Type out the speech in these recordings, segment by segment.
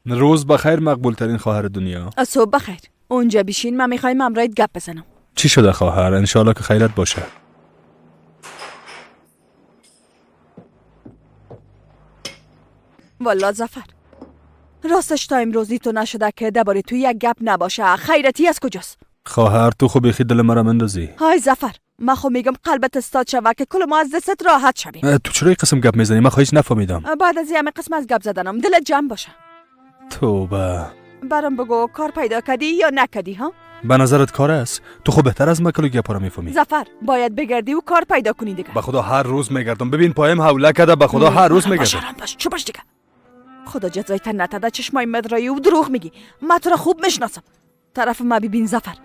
روز بخیر مقبول ترین خواهر دنیا. صبح بخیر. اونجا بشین، من میخوایم امرایت گپ بزنم. چی شده خواهر؟ انشالله که خیرت باشه. والا ظفر، راستش تا امروزی تو نشده که درباره تو یک گپ نباشه. خیرتی از کجاست؟ خواهر تو خب بیخی دل مرا مندازی. های ظفر، من خو میگم قلبت استاد شوه که کل ما از دستت راحت شویم. تو چرا این قسم گپ میزنی؟ من خو هیچ نفهمیدم. بعد از همه قسم از گپ زدنم دلت جمع باشه. توبه. برام بگو کار پیدا کردی یا نکردی؟ ها؟ به نظرت کار است؟ تو خب بهتر از من کلو گپ را میفهمی. ظفر باید بگردی و کار پیدا کنی دیگه. به خدا هر روز میگردم. ببین پایم حوله کرده، به خدا هر روز میگردم. باش باش، چو باش دیگه. خدا جزایت نتده، چشمای مدرایی و دروغ میگی. من تو را خوب میشناسم. طرف ما ببین ظفر،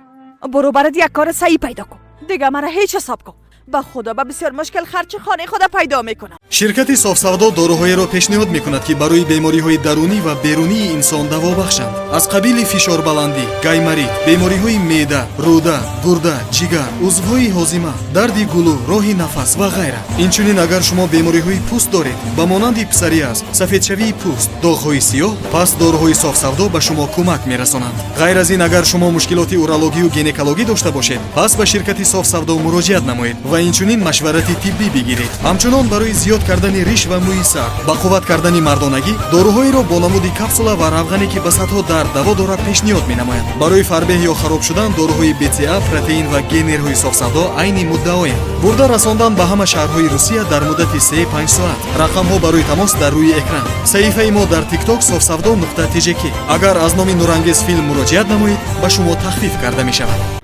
برو برات یک کار صحیح پیدا کن دیگه. مرا هیچ حساب کن. به خدا با بسیار مشکل خرچ خانه خدا پیدا میکنم. شرکت صاف سودا داروهایی را پیشنهاد میکند که برای بیماری های درونی و بیرونی انسان دوا بخشند، از قبیل فشار بلندی، گایماریت، بیماری های معده، روده، گرده، جگر، عضوهای هاضمه، درد گلو، راه نفس و غیره. اینچنین اگر شما بیماری های پوست دارید به مانند پسوریاز، سفیدشوی پوست، داغ‌های سیاه، پس داروهای صاف سودا به شما کمک میرسانند. غیر از این اگر شما مشکلات اورولوژی و گینکولوژی داشته باشید، پس به شرکت صاف سودا مراجعت نمایید و اینچنین مشورت طبی بگیرید. همچنان برای زیاد کردن ریش و موی سر، با قوت کردن مردانگی، داروهایی را با نمود کپسولا و روغنی که به صدها درد دوا دارد پیشنهاد می‌نمایند. برای فربه یا خراب شدن داروهای BCA، پروتئین و گینرهای صاف سودا عین مدعایند. برده رساندن به همه شهرهای روسیه در مدت 3-5 ساعت. رقم ها برای تماس در روی اکران. صحیفه ما در تیک تاک صافسودا.tjk. اگر از نام نورانگیز فیلم مراجعت نمایید به شما تخفیف کرده می شود.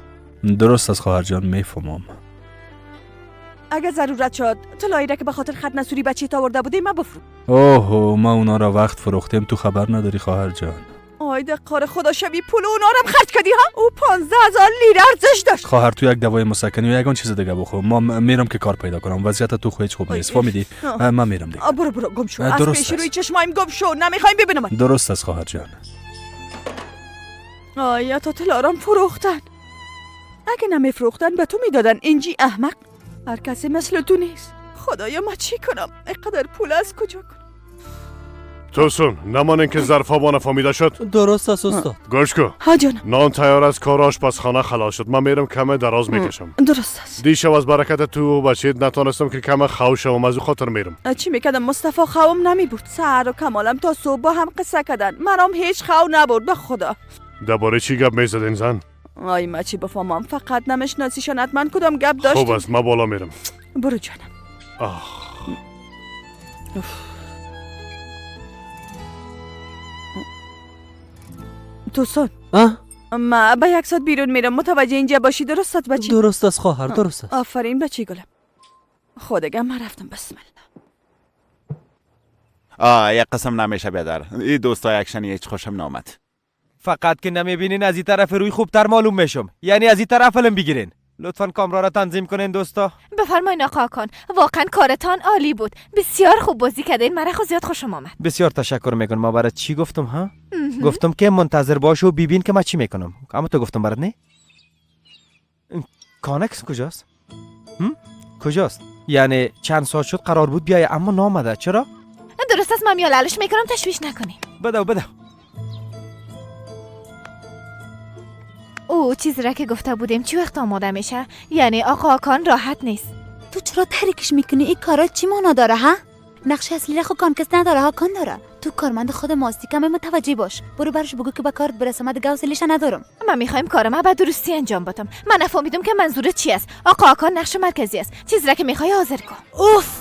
درست از خواهر جان، میفهمم. اگه ضرورت شد طلایی را که به خاطر خط نسوری بچه تا آورده بودی ما بفرو. اوه ما اونا را وقت فروختیم، تو خبر نداری خواهر جان. آی دقار خدا شبی پول اونا را خرج کردی ها؟ او 15,000 لیره ارزش داشت. خواهر تو یک دوای مسکنی و یگان چیز دیگه بخور. ما میرم که کار پیدا کنم. وضعیت تو خو هیچ خوب نیست، فهمیدی؟ من میرم دیگه. برو برو گم شو از پیش روی چشمایم، گم شو، نمیخوایم ببینم. درست است خواهر جان. آیا تا طلا فروختن؟ اگه نمیفروختن به تو میدادن. اینجی احمق، هر کسی مثل تو نیست. خدایا ما چی کنم؟ اینقدر پول از کجا کنم؟ توسون نمانین که ظرفا با نفهمیده شد. درست است استاد. گوش کن. ها جانم. نان تیار از کار آشپزخانه خلاص شد. من میرم کم دراز میکشم. درست است. دیشب از برکت تو و بچید نتونستم که کم خو شوم، از او خاطر میرم. چی میکردم مصطفی؟ خوام نمیبرد. سحر و کمالم تا صبح با هم قصه کردن. منم هیچ خو نبرد به خدا. درباره چی گپ میزدین زن؟ آی ما چی بفهمم، فقط نمیشناسیشان. حتما کدام گپ داشت. خوب است، ما بالا میرم. برو جانم. آه. توسون ما به 1 ساعت بیرون میرم، متوجه اینجا باشی. درست است بچی؟ درست است خواهر، درست است. آفرین بچی گلم. خودگم من رفتم. بسم الله. یک قسم نمیشه بیادر. این دوستای اکشنی هیچ خوشم نامد. فقط که نمیبینین از این طرف روی خوبتر معلوم میشم، یعنی از این طرف علم بگیرین. لطفا کامرا را تنظیم کنین دوستا. بفرمایین آقا کن، واقعا کارتان عالی بود، بسیار خوب بازی کردین، مرا خود زیاد خوشم آمد. بسیار تشکر میکنم. ما برات چی گفتم ها؟ گفتم که منتظر باش و ببین که من چی میکنم. اما تو گفتم برات نه. کانکس کجاست؟ کجاست؟ یعنی چند ساعت شد قرار بود بیای اما نامده. چرا؟ درست است، من میالش میکنم، تشویش نکنین. بدو بدو. او چیزی را که گفته بودیم چی وقت آماده میشه؟ یعنی آقا کان راحت نیست. تو چرا تحریکش میکنی؟ این کارا چی معنا داره ها؟ نقش اصلی را خو کان کس نداره ها، کان داره. تو کارمند خود ماستی، کم متوجه باش. برو برش بگو که به کارت برسم، من دیگه حوصله‌اش ندارم. من میخوایم کارم به درستی انجام بدم. من نفهمیدم که منظور چی است. آقا کان نقش مرکزی است. چیزی را که میخوای حاضر کن. اوف.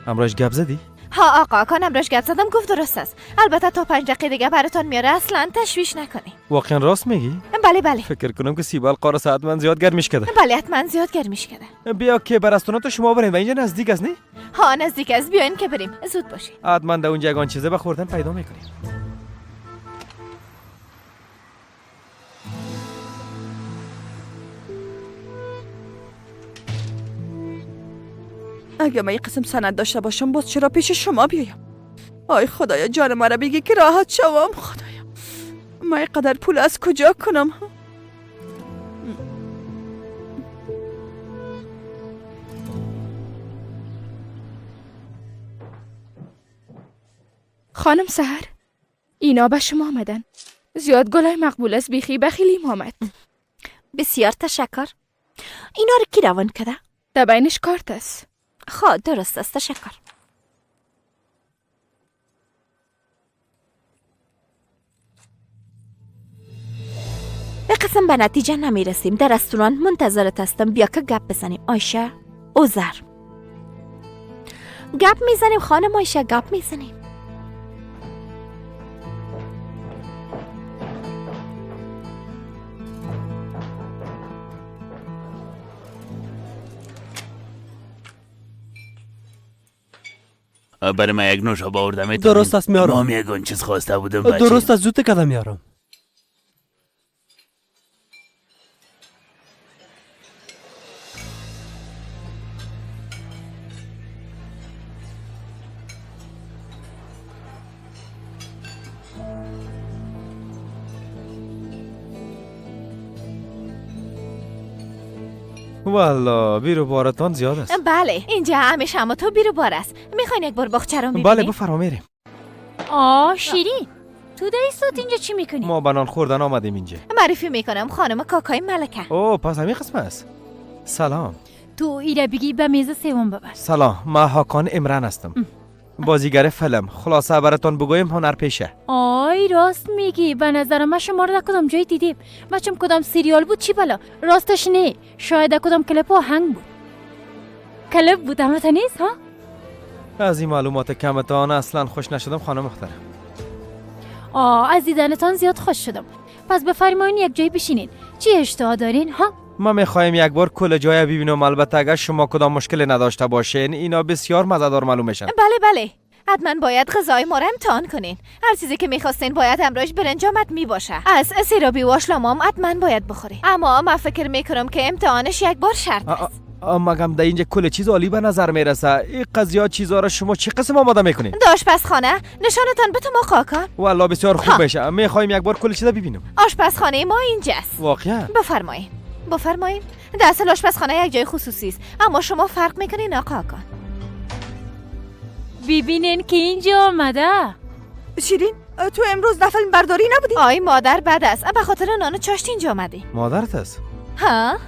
امروز گپ زدی؟ ها آقا کانم راش گپ زدم، گفت درست است. البته تا 5 دقیقه دیگه براتون میاره، اصلا تشویش نکنی. واقعا راست میگی؟ بله بله. فکر کنم که سیبال قاره ساعت من زیاد گرمیش کرده. بله حتما زیاد گرمیش کرده. بیا که برستونات شما بریم و اینجا نزدیک است نه؟ ها نزدیک است، بیاین که بریم. زود باشی. حتما در اونجا یگان چیزه به خوردن پیدا میکنیم. اگه من یه قسم سند داشته باشم باز چرا پیش شما بیایم؟ آی خدایا جان مرا بگی که راحت شوم. خدایا من اینقدر پول از کجا کنم؟ خانم سحر، اینا به شما آمدن. زیاد گلای مقبول است، بیخی بخیلیم آمد. بسیار تشکر. اینا رو کی روان کرده؟ در بینش کارت است. خب درست است، تشکر. به قسم به نتیجه نمیرسیم. در رستوران منتظرت هستم، بیا که گپ بزنیم. آیشه اوزر گپ میزنیم. خانم آیشه گپ میزنیم. برای من یک نوشابه آوردم. درست است میارم. ما یگان چیز خواسته بودم بچه. درست است، زود کدام میارم. والا بیرو بارتان زیاد است. بله اینجا همیشه اما تو بیرو بار است. میخواین یک بار باغچه رو میبینی؟ بله بفرما میریم. آه شیرین، تو در ساعت اینجا چی میکنی؟ ما بنان خوردن آمدیم اینجا. معرفی میکنم خانم کاکای ملکه. اوه پس همین قسم است. سلام. تو ایره بگی به میز سوم ببر. سلام، ما هاکان امران هستم، بازیگر فیلم. خلاصه براتون بگویم هنرپیشه. آی راست میگی، به نظر من شما رو در کدام جای دیدیم. بچم کدام سریال بود چی بلا؟ راستش نه، شاید در کدام کلیپ آهنگ بود. کلیپ بود همه نیست ها؟ از این معلومات کمتان اصلا خوش نشدم خانم محترم. آه از دیدنتان زیاد خوش شدم. پس بفرمایین یک جای بشینین. چی اشتها دارین ها؟ ما میخوایم یک بار کل جای ببینم. البته اگر شما کدام مشکل نداشته باشین، اینا بسیار مزه‌دار معلوم میشن. بله بله، حتما باید غذای ما را امتحان کنین. هر چیزی که میخواستین باید همراهش برنج آمد میباشه. از سیرابی و آشلامام حتما باید بخوری. اما من فکر میکنم که امتحانش یک بار شرط است. مگم در اینجا کل چیز عالی به نظر میرسه. این قضیه چیزا را شما چه قسم آماده میکنین؟ در آشپزخانه نشانتان بتم آقا کن. والله بسیار خوب میشه. میخوایم یک بار کل چیزا ببینیم. آشپزخانه ما اینجاست. واقعا؟ بفرمایید بفرمایید. در اصل آشپزخانه یک جای خصوصی است، اما شما فرق میکنین آقا کن. ببینین که اینجا آمده. شیرین تو امروز در فیلم برداری نبودی؟ آی مادر بد است، به خاطر نان و چاشت اینجا آمدی. مادرت است؟ ها.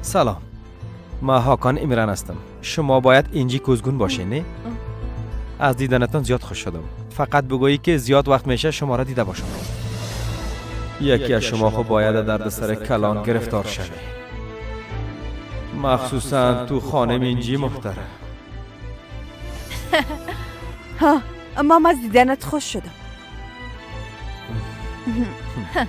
سلام، ما هاکان امران هستم. شما باید اینجی کوزگون باشین نه؟ از دیدنتان زیاد خوش شدم. فقط بگویی که زیاد وقت میشه شما را دیده باشم. یکی از شما خب باید درد سر کلان گرفتار شوی، مخصوصا تو خانم اینجی محترم. ها مام از دیدنت خوش شدم.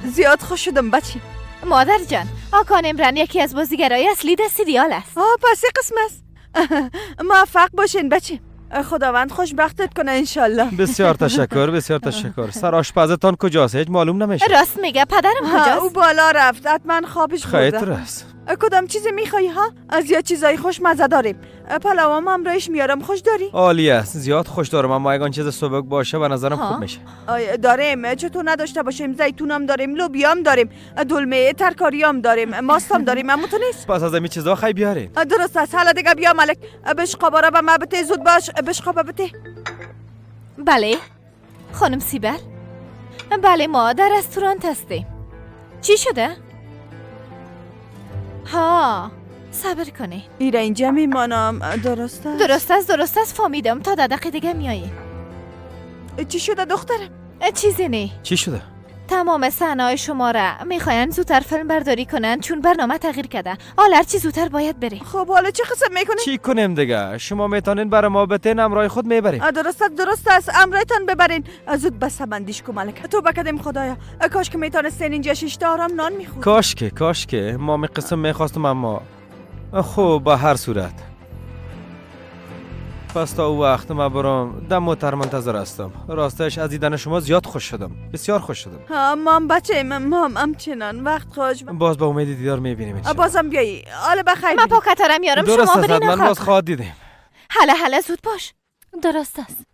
زیاد خوش شدم بچه. مادر جان، آکان امران یکی از بازیگرای اصلی در سریال است. آه پس قسم است. موفق باشین بچه. خداوند خوشبختت کنه انشالله. بسیار تشکر، بسیار تشکر. سر آشپزتان کجاست؟ هیچ معلوم نمیشه. راست میگه، پدرم کجاست؟ او بالا رفت، حتما خوابش برده. خیر است. کدام چیزی میخوای ها؟ از یا چیزای خوشمزه داریم. پلاوام هم رایش میارم، خوش داری؟ عالی است، زیاد خوش دارم، اما اگه چیز سبک باشه به نظرم خوب میشه. داریم، چطور نداشته باشیم؟ زیتونم داریم، لوبیام داریم، دلمه ترکاریام داریم، ماستام داریم، اما تو نیست. پس از این چیزا خی بیارین. درست است. حالا دیگه بیا ملک، بشقابا را به ما بده، زود باش، بشقابا بده. بله خانم سیبل. بله ما در رستوران هستیم. چی شده؟ ها صبر کنی. ایره اینجا میمانم. درست است؟ درست است، درست است، فهمیدم. تا دقیقه دیگه میایی. چی شده دخترم؟ چیزی نی. چی شده؟ تمام صحنه‌های شما را میخواین زودتر فیلم برداری کنن چون برنامه تغییر کرده. حالا هرچی زودتر باید بری. خب حالا چه قسم میکنی؟ چی کنیم دیگه؟ شما میتونین برای ما بتین، امرای خود میبریم. درست است، درست است، امرایتان ببرین. زود بس بندیش کو ملکه. توبه کردیم خدایا، کاش که میتونستین اینجا شش تا آرام نان میخورد. کاش که، کاش که ما می قسم میخواستم، اما خب به هر صورت پس تا او وقت ما برام دم موتر منتظر هستم. راستش از دیدن شما زیاد خوش شدم، بسیار خوش شدم. مام بچه مام همچنان وقت خوش. باز با امید دیدار میبینیم. بازم بیایی. حالا بخیر. من پاکتارم میارم، شما برین. من باز خواهد دیدیم. هلا هلا زود باش. درست است.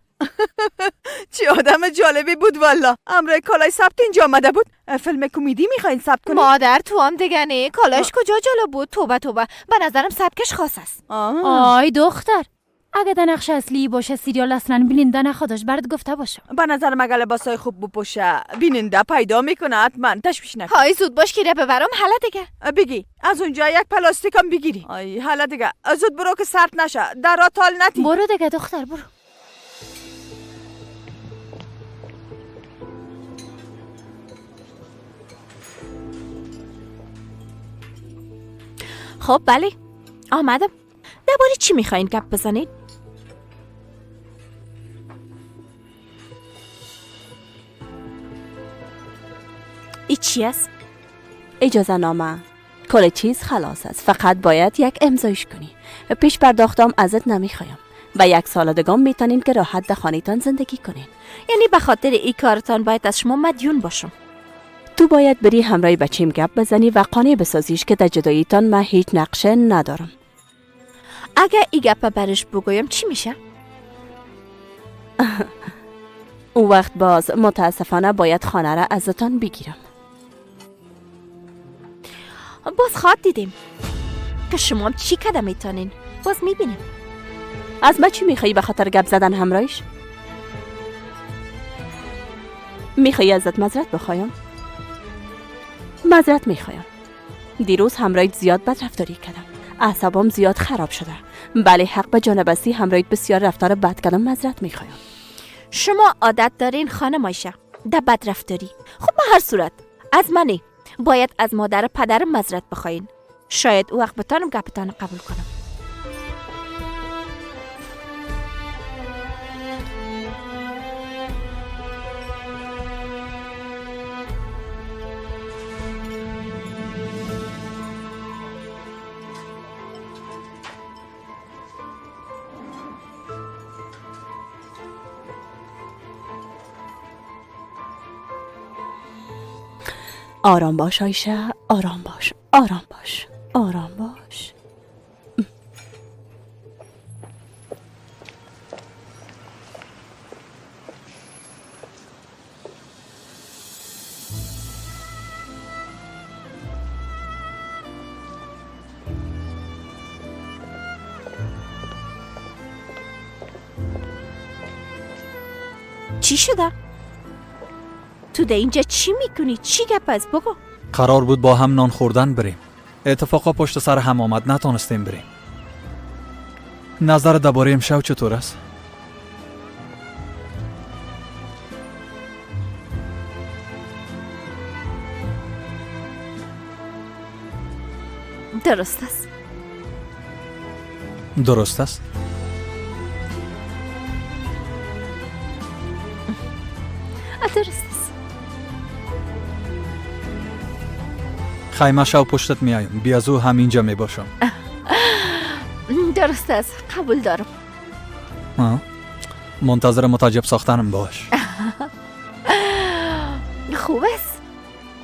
چه آدم جالبی بود والا. امر کالای ثبت اینجا آمده بود. فیلم کمدی میخواین ثبت کنید؟ مادر تو هم دیگه نه. کالایش کجا جالب بود؟ توبه توبه، به نظرم سبکش خاص است. آی دختر، اگه در نقش اصلی باشه سریال اصلا بیننده نخوادش برات گفته باشم. به نظر مگه لباسای خوب بپوشه بیننده پیدا میکنه حتما. تشویش نکن. های زود باش که ببرم. حالا دیگه بگی از اونجا یک پلاستیک هم بگیری. آی حالا دیگه زود برو که سرد نشه. درا تال نتی. برو دیگه دختر برو. خب بله آمدم. درباره چی میخواین گپ بزنین؟ ای چی است؟ اجازه نامه. کل چیز خلاص است. فقط باید یک امضایش کنی. پیش پرداختم ازت نمیخوایم و یک سال دیگه میتونین که راحت در خانه‌تان زندگی کنین. یعنی به خاطر ای کارتان باید از شما مدیون باشم؟ تو باید بری همراه بچیم گپ بزنی و قانع بسازیش که در جداییتان من هیچ نقشه ندارم. اگه ای گپ برش بگویم چی میشه؟ اون وقت باز متاسفانه باید خانه را ازتان بگیرم. باز خواد دیدیم که شما هم چی کده میتونین. باز میبینیم. از ما چی میخوایی به خاطر گپ زدن همراهش؟ میخوایی ازت معذرت بخوایم؟ معذرت میخوایم. دیروز همراهیت زیاد بد رفتاری کردم. اعصابم زیاد خراب شده. بله حق به جانبستی همراهیت بسیار رفتار بد کردم. معذرت میخوایم. شما عادت دارین خانم عایشه در بد رفتاری. خب به هر صورت از منی باید از مادر پدرم معذرت بخواین. شاید او وقت بتانم گپتان قبول کنم. آرام باش عایشه، آرام باش، آرام باش، آرام باش. چی شده؟ تو در اینجا چی میکنی؟ چی گپ است بگو؟ قرار بود با هم نان خوردن بریم. اتفاقا پشت سر هم آمد، نتانستیم بریم. نظر درباره امشب چطور است؟ درست است. درست است؟ درست است. خیمه شو پشتت میایم. بیا زو هم اینجا می باشم. درست است، قبول دارم. منتظر متعجب ساختنم باش. خوب است.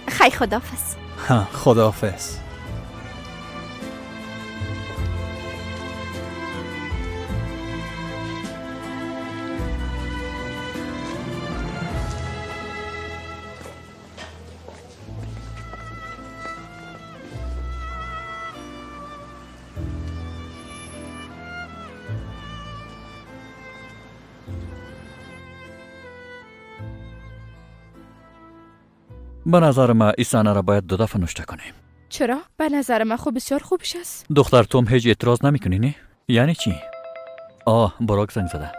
خی خداحافظ. خداحافظ. به نظر من این صحنه را باید دو دفعه نوشته کنیم. چرا؟ به نظر من خوب بسیار خوبش است. دختر توم هیچ اعتراض نمیکنی نه؟ یعنی چی؟ آه براک زنگ زده.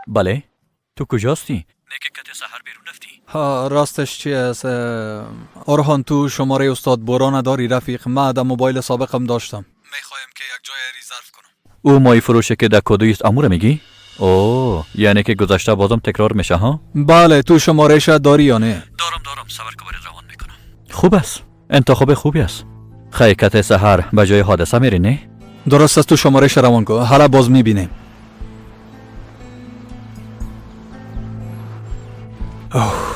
بله؟ تو کجاستی؟ نه که کت سحر بیرون رفتی. ها راستش چی است؟ اورهان تو شماره استاد بوران داری رفیق؟ من در موبایل سابقم داشتم. میخوایم که یک جای رزرو کنم. او مای فروشه که در کدویست امور میگی؟ اوه یعنی که گذشته بازم تکرار میشه ها؟ بله تو شمارهش داری یا نه؟ دارم صبر که برات روان میکنم. خوب است، انتخاب خوبی است. خیکت سحر به جای حادثه میری نه؟ درست است، تو شمارهش روان کن، حالا باز میبینیم. اوه.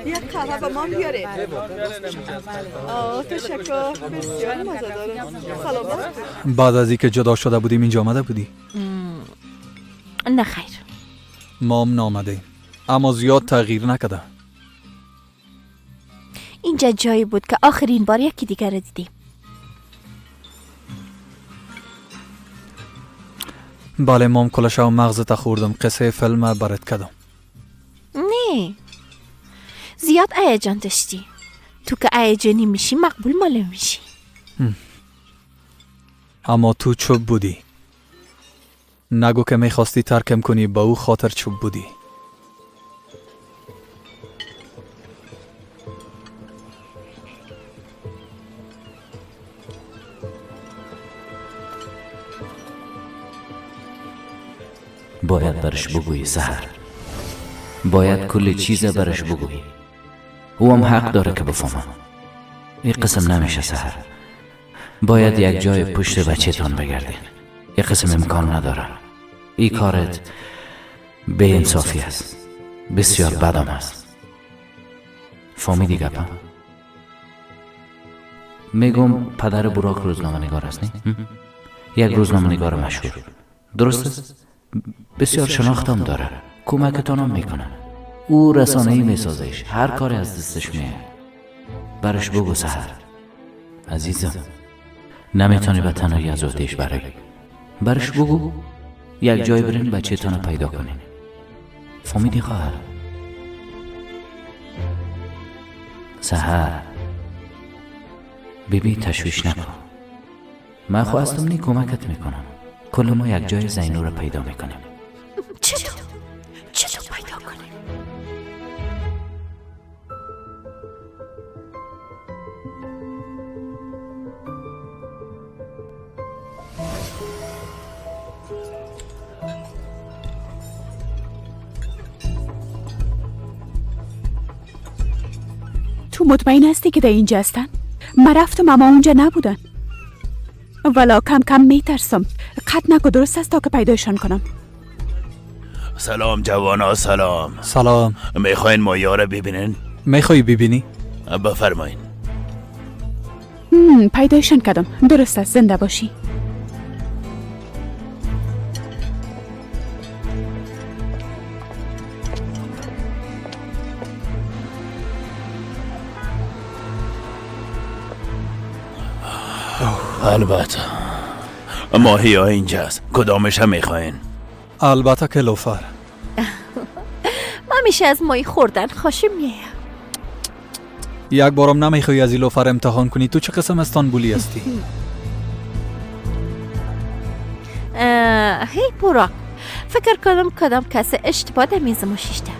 یک قهوه به ما بیاره. تشکر، بسیار مزه داره. سلامت. بعد از اینکه جدا شده بودیم اینجا آمده بودی؟ نه خیر، ما هم نامده، اما زیاد تغییر نکرده. اینجا جایی بود که آخرین بار یکی دیگر را دیدیم. بله، مام کلش و مغزت خوردم. قصه فیلم برات کردم. نه زیاد هیجان داشتی. تو که هیجانی میشی مقبول معلوم میشی. اما تو چوب بودی. نگو که میخواستی ترکم کنی، با او خاطر چوب بودی. باید برش بگویی سحر، باید کل چیز برش بگویی. او هم حق داره که بفهمه. این قسم نمیشه سحر، باید یک جای پشت بچه تان بگردین. این قسم امکان نداره. این کارت به انصافی است، بسیار بدم است. فهمیدی گپم؟ میگم پدر براک روزنامه نگار است، نه؟ یک روزنامه نگار مشهور، درست است؟ بسیار شناختم داره، کمکتان هم میکنه. او رسانه‌ای میسازش، هر کاری از دستش میاد. برش بگو سحر عزیزم، نمیتونی به تنهایی از عهدهش برای. برش بگو یک جای برین بچه تانو پیدا کنین. فهمیدی خواهر؟ سحر بیبی تشویش نکن، من خواستم نی کمکت میکنم. کل ما یک جای زینو رو پیدا میکنیم. چطور پیدا کنیم؟ تو مطمئن هستی که در اینجا هستن؟ من رفتم اما اونجا نبودن. ولا کم کم میترسم. قطع نکو، درست است تا که پیدایشان کنم. سلام جوانا، سلام. سلام. میخواین مایا را ببینین؟ میخوای ببینی؟ بفرمایین. پیدایشان کردم. درست است، زنده باشی. البته ماهی ها اینجاست، کدامش هم میخواین؟ البته که لوفر. ما میشه از ماهی خوردن خوشم میاد. یک بارم نمیخوای از این لوفر امتحان کنی؟ تو چه قسم استانبولی هستی؟ هی براک، فکر کنم کدام کس اشتباه در میز ما شیشته.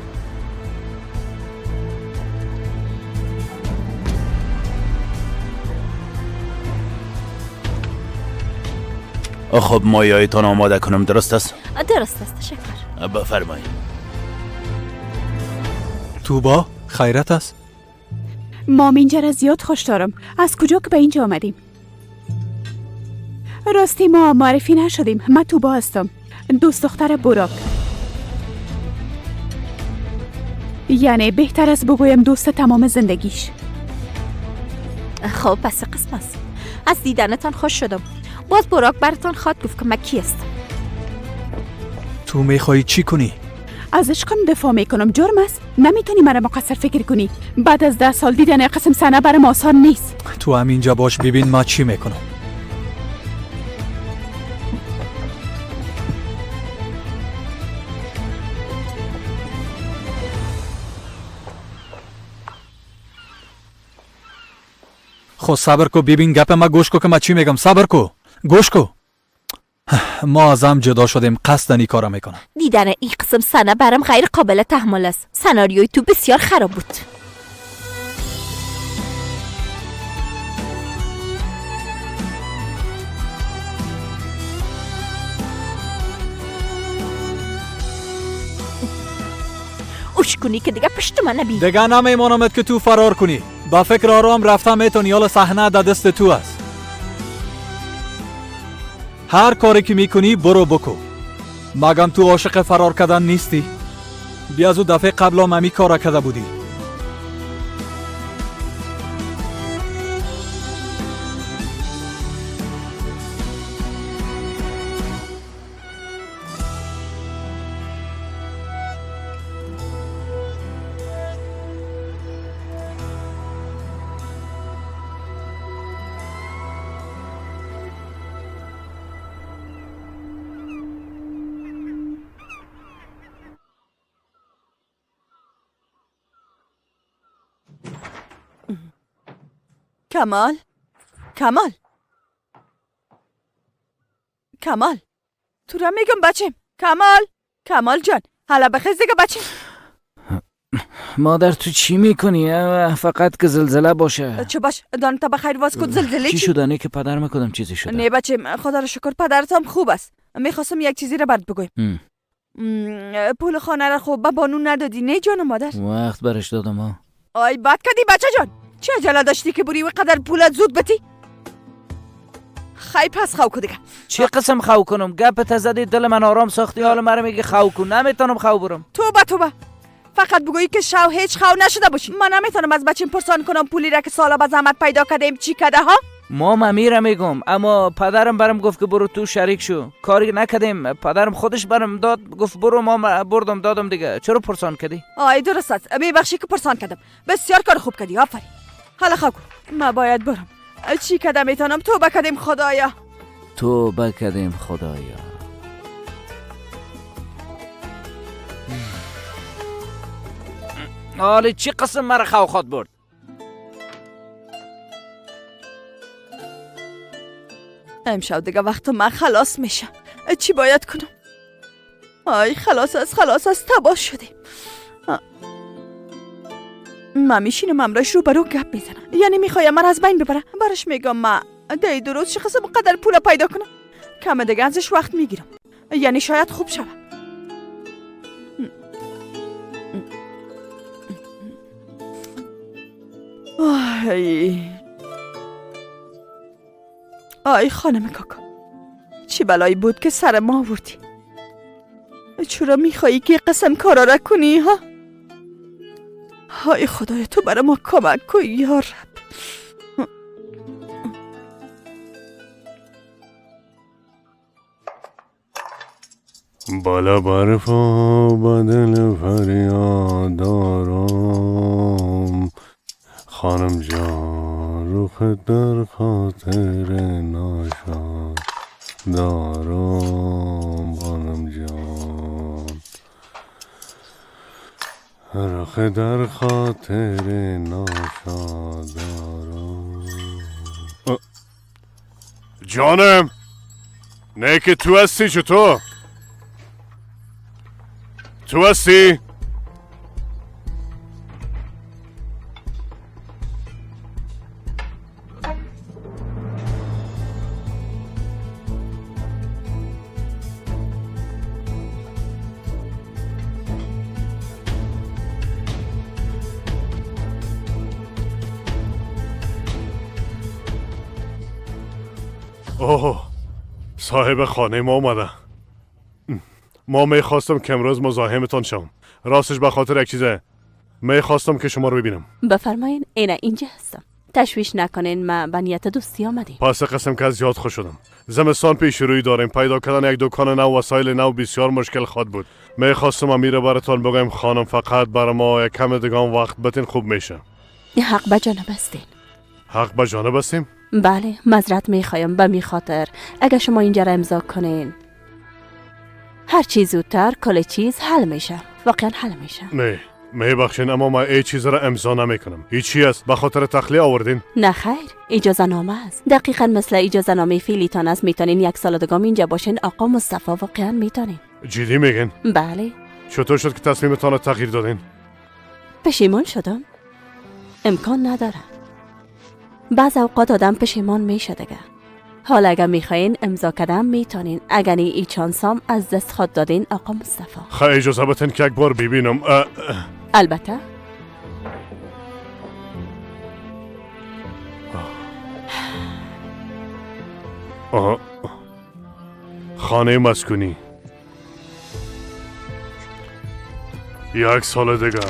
خب مایایتان آماده کنم، درست است؟ درست است، تشکر. بفرمایید. توبا خیرت است؟ ما اینجا را زیاد خوش دارم. از کجا که به اینجا آمدیم؟ راستی ما معرفی نشدیم. من توبا هستم، دوست دختر براک. یعنی بهتر است بگویم دوست تمام زندگیش. خب پس قسم است. از دیدنتان خوش شدم. باز براک براتان خواد گفت که من کی هستم. تو میخوای چی کنی؟ از عشقم دفاع میکنم. جرم است؟ نمیتونی مرا مقصر فکر کنی. بعد از 10 سال دیدن قسم صحنه برام آسان نیست. تو همینجا باش، ببین ما چی میکنم. خب صبر کو، ببین گپ ما گوش کو که ما چی میگم. صبر کو، گوش کو. ما از هم جدا شدیم، قصداً این کارا میکنم. دیدن این قسم صحنه برام غیر قابل تحمل است. سناریوی تو بسیار خراب بود. اوش کنی که دیگه پشت من نبی. دیگه نمیمانمت که تو فرار کنی. با فکر آرام رفتم میتونی، حالا صحنه در دست تو است. هر کاری که میکنی برو بکو. مگم تو عاشق فرار کردن نیستی؟ بیا از او دفعه قبلا ممی کار کرده بودی. کمال، کمال، کمال، تو را میگم بچم. کمال، کمال جان، حالا بخیز دیگه بچم. مادر تو چی میکنی؟ فقط که زلزله باشه. چه باش، دانتا بخیر واز کن. زلزله چی شده؟ نه که پدر میکدم چیزی شده. نه بچم، خدا را شکر پدرتم خوب است. میخواستم یک چیزی را برات بگویم. پول خانه را خوب به بانو ندادی نه جان مادر؟ وقت برش دادم ها. آی بد کردی بچه جان. چه عجله داشتی که بری و قدر پولت زود بتی؟ خی پس خو کو دیگه. چه قسم خو کنم؟ گپ زدی دل من آرام ساختی، حالا مرا میگی خو کن. نمیتونم خو برم. توبه توبه، فقط بگویی که شو هیچ خو نشده باشی. من نمیتونم از بچیم پرسان کنم پولی را که سالا به زحمت پیدا کردیم چی کده ها؟ ما میره میگم، اما پدرم برم گفت که برو تو شریک شو. کاری نکردیم، پدرم خودش برم داد، گفت برو، ما بردم دادم دیگه. چرا پرسان کردی؟ آی درست است، میبخشی که پرسان کردم. بسیار کار خوب کردی، آفرین. حالا خو کن، ما باید برم. چی کردم میتونم؟ توبه کردیم خدایا، توبه کردیم خدایا. حالا چی قسم مرا خو خواد برد؟ امشب دیگه وقت من خلاص میشه. چی باید کنم؟ آی خلاص از خلاص از تباه شدیم. من میشینم امراش رو برو گپ میزنم، یعنی میخوایم من از بین ببره. برش میگم من دی درست چه قسم قدر پول پیدا کنم. کم دیگه ازش وقت میگیرم، یعنی شاید خوب شوه. آی آی خانم کاکا، چه بلایی بود که سر ما آوردی؟ چرا میخوایی که قسم کارا را کنی ها؟ های خدای تو برای ما کمک کن یا رب. بالا برفا بدل فریاد دارم، خانم جان روخ در خاطر ناشاد دارم، خانم جان رخ در خاطر ناشاد دارم. جانم نه که تو هستی؟ چطور تو هستی؟ اوه صاحب خانه ما اومده. ما میخواستم که امروز مزاحمتان شم. راستش به خاطر یک چیزه میخواستم که شما رو ببینم. بفرمایین، اینا اینجا هستم. تشویش نکنین، ما به نیت دوستی آمدیم. پس قسم که زیاد خوش شدم. زمستان پیش روی داریم، پیدا کردن یک دکان نو وسایل نو بسیار مشکل خواد بود. میخواستم امیر براتون بگم خانم فقط بر ما یک کم دیگه وقت بتین خوب میشه. حق به جانب هستین. حق به جانب هستیم؟ بله، معذرت میخوایم به می خاطر. اگر شما اینجا را امضا کنین هر چیز زودتر کل چیز حل میشه. واقعا حل میشه. نه میبخشین اما من ای چیز را امضا نمیکنم. هیچی است به خاطر تخلیه آوردین؟ نه خیر، اجازه نامه است. دقیقا مثل اجازه نامه فعلیتان است. میتونین یک سال دیگه اینجا باشین آقا مصطفی. واقعا میتونین. جدی میگین؟ بله. چطور شد که تصمیمتان را تغییر دادین؟ پشیمان شدم. امکان نداره. بعض اوقات آدم پشیمان میشه دیگه. حالا اگر میخواین امضا کردم میتونین، اگر ای چانسام از دست خود دادین آقا مصطفی. خواهی اجازه بتین که یک بار ببینم. البته. خانه مسکونی. 1 سال دیگه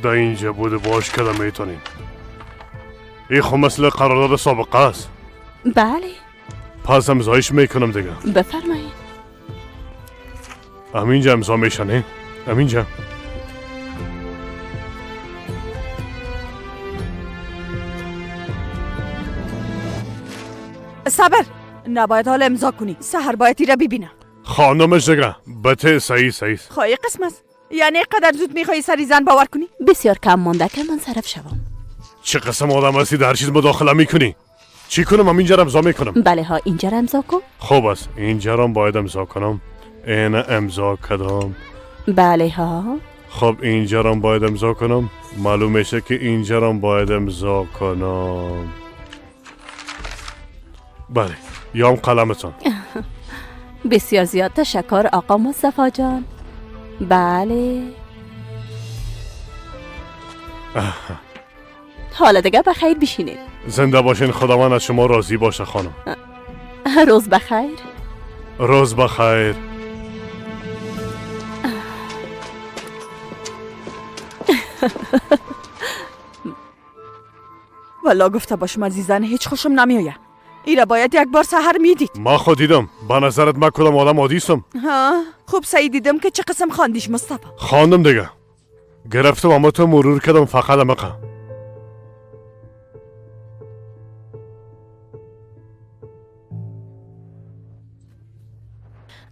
در اینجا بوده باش کده میتونیم. این خب مثل قرارداد سابقه است. بله. پس امضایش میکنم دیگه. بفرمایید. همینجا امضا میشنه؟ همینجا. صبر، نباید حال امضا کنی. سحر باید ایره ببینم. خانمش دیگه بته صحیح صحیح. خواهی قسم است. یعنی قدر زود میخوای سری زن باور کنی؟ بسیار کم مانده که من صرف شوم. چه قسم آدم هستی در چیز مداخله میکنی؟ چی کنم؟ من اینجا امضا میکنم. بله ها، اینجا امضا کن. خوب است، اینجا را باید امضا کنم. این امضا کردم. بله ها. خب اینجا را باید امضا کنم. معلوم میشه که اینجا را باید امضا کنم. بله، یام قلمتان. بسیار زیاد تشکر آقا مصطفی جان. بله. حالا دیگه بخیر بشینید. زنده باشین، خداوند از شما راضی باشه خانم. روز بخیر. روز بخیر. والا گفته باشم عزیزان هیچ خوشم نمیآید. ایره باید یک بار سحر میدید. ما خود دیدم. به نظرت من کدام آدم عادی هستم؟ ها، خوب سعی دیدم که چه قسم خواندیش مصطفی. خواندم دیگه. گرفتم اما تو مرور کردم فقط امقه.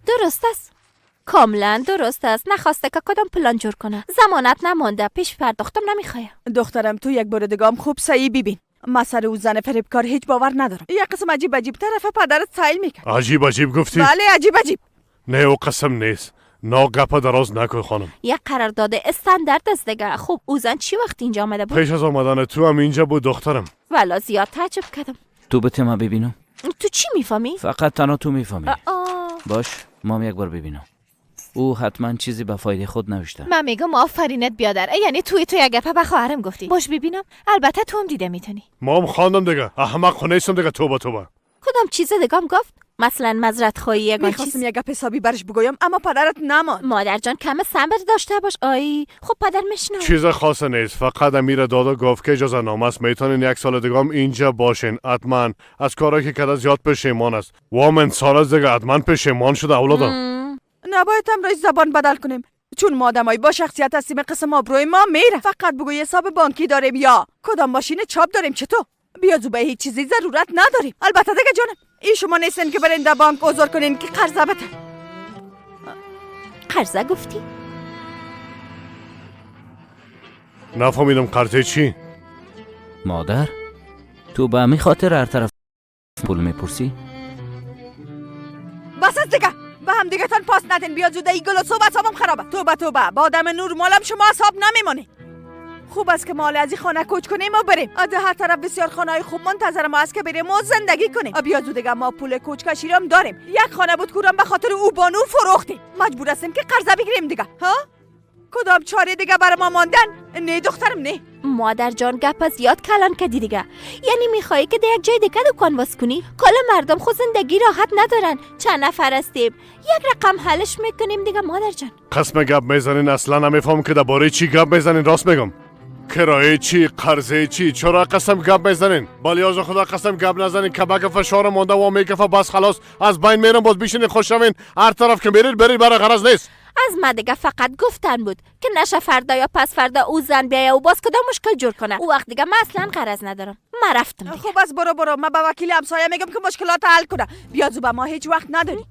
درست است. کاملا درست است. نخواسته که کدام پلان جور کنه. زمانت نمانده، پیش پرداختم نمیخواه. دخترم تو یک بار دیگه هم خوب سعی ببین. ما سر او زن فریبکار هیچ باور ندارم. یک قسم عجیب عجیب طرف پدرت سایل میکرد. عجیب عجیب گفتی؟ بله عجیب عجیب. نه او قسم نیست. نا گپ دراز نکن خانم. یک قرارداد استاندارد است دیگه. خب او زن چی وقت اینجا آمده بود؟ پیش از آمدن تو هم اینجا بود دخترم. والا زیاد تعجب کردم. تو بته ما ببینم. تو چی میفهمی؟ فقط تنها تو میفهمی. باش مام یک بار ببینم. او حتما چیزی به فایده خود نوشته. من میگم آفرینت بیادر. یعنی توی تو یک گپه به خواهرم گفتی. باش ببینم. البته تو هم دیده میتونی. ما هم خواندم دیگه. احمق نیستم دیگه. توبه توبه. کدام چیز دیگه هم گفت؟ مثلا مزرعت خواهی یگان چیز. میخواستم یک گپ حسابی برش بگویم اما پدرت نمان. مادر جان کم صبر داشته باش. آی خب پدر میشنو. چیز خاص نیست. فقط امیر دادا گفت که اجازه نامه است میتونین 1 سال دیگه هم اینجا باشین. حتما از کارهایی که کرده زیاد پشیمان است. وامن سال از دیگه حتما پشیمان شده اولادم. نباید امروز زبان بدل کنیم چون ما آدمای با شخصیت هستیم. قسم آبروی ما میره. فقط بگو حساب بانکی داریم یا کدام ماشین چاپ داریم. چطور؟ بیازو به هیچ چیزی ضرورت نداریم. البته دیگه جانم ای شما نیستن که برین در بانک عذر کنین که قرضه بده. قرضه گفتی؟ نفهمیدم قرضه چی؟ مادر تو به همین خاطر هر طرف پول میپرسی؟ بس است دیگه. به هم دیگه تان پاس ندین. بیا زوده ای گل و صحبت حسابم خرابه. توبه توبه. با آدم نورمالم شما حساب نمیمانه. خوب است که ما از این خانه کوچ کنیم و بریم. از هر طرف بسیار خانه های خوب منتظر ما است که بریم و زندگی کنیم. بیا زود دیگه ما پول کوچ کشی هم داریم. یک خانه بود کورم به خاطر او بانو فروختیم. مجبور هستیم که قرضه بگیریم دیگه. ها؟ کدام چاره دیگه برای ما ماندن؟ نه دخترم نه. مادر جان گپ از یاد کلان کردی دیگه. یعنی میخوای که در یک جای دیگه دکان باز کنی؟ کلا مردم خود زندگی راحت ندارن. چند نفر هستیم یک رقم حلش میکنیم دیگه مادر جان. قسم گپ میزنین اصلا نمیفهم که درباره چی گپ میزنین. راست میگم. کرایه چی، قرضه چی، چرا قسم گپ میزنین؟ بالیاز خدا قسم گپ نزنین که بک فشار مونده و میکفه بس خلاص از بین میرم. باز بیشین خوش شوین. هر طرف که میرید برید، برای غرض نیست. از ما دیگه فقط گفتن بود که نشه فردا یا پس فردا او زن بیایه و باز کدام مشکل جور کنه. او وقت دیگه من اصلا غرض ندارم. من رفتم دیگه. خوب از برو برو. من به وکیل همسایه میگم که مشکلات حل کنه. بیا زو به ما هیچ وقت نداری.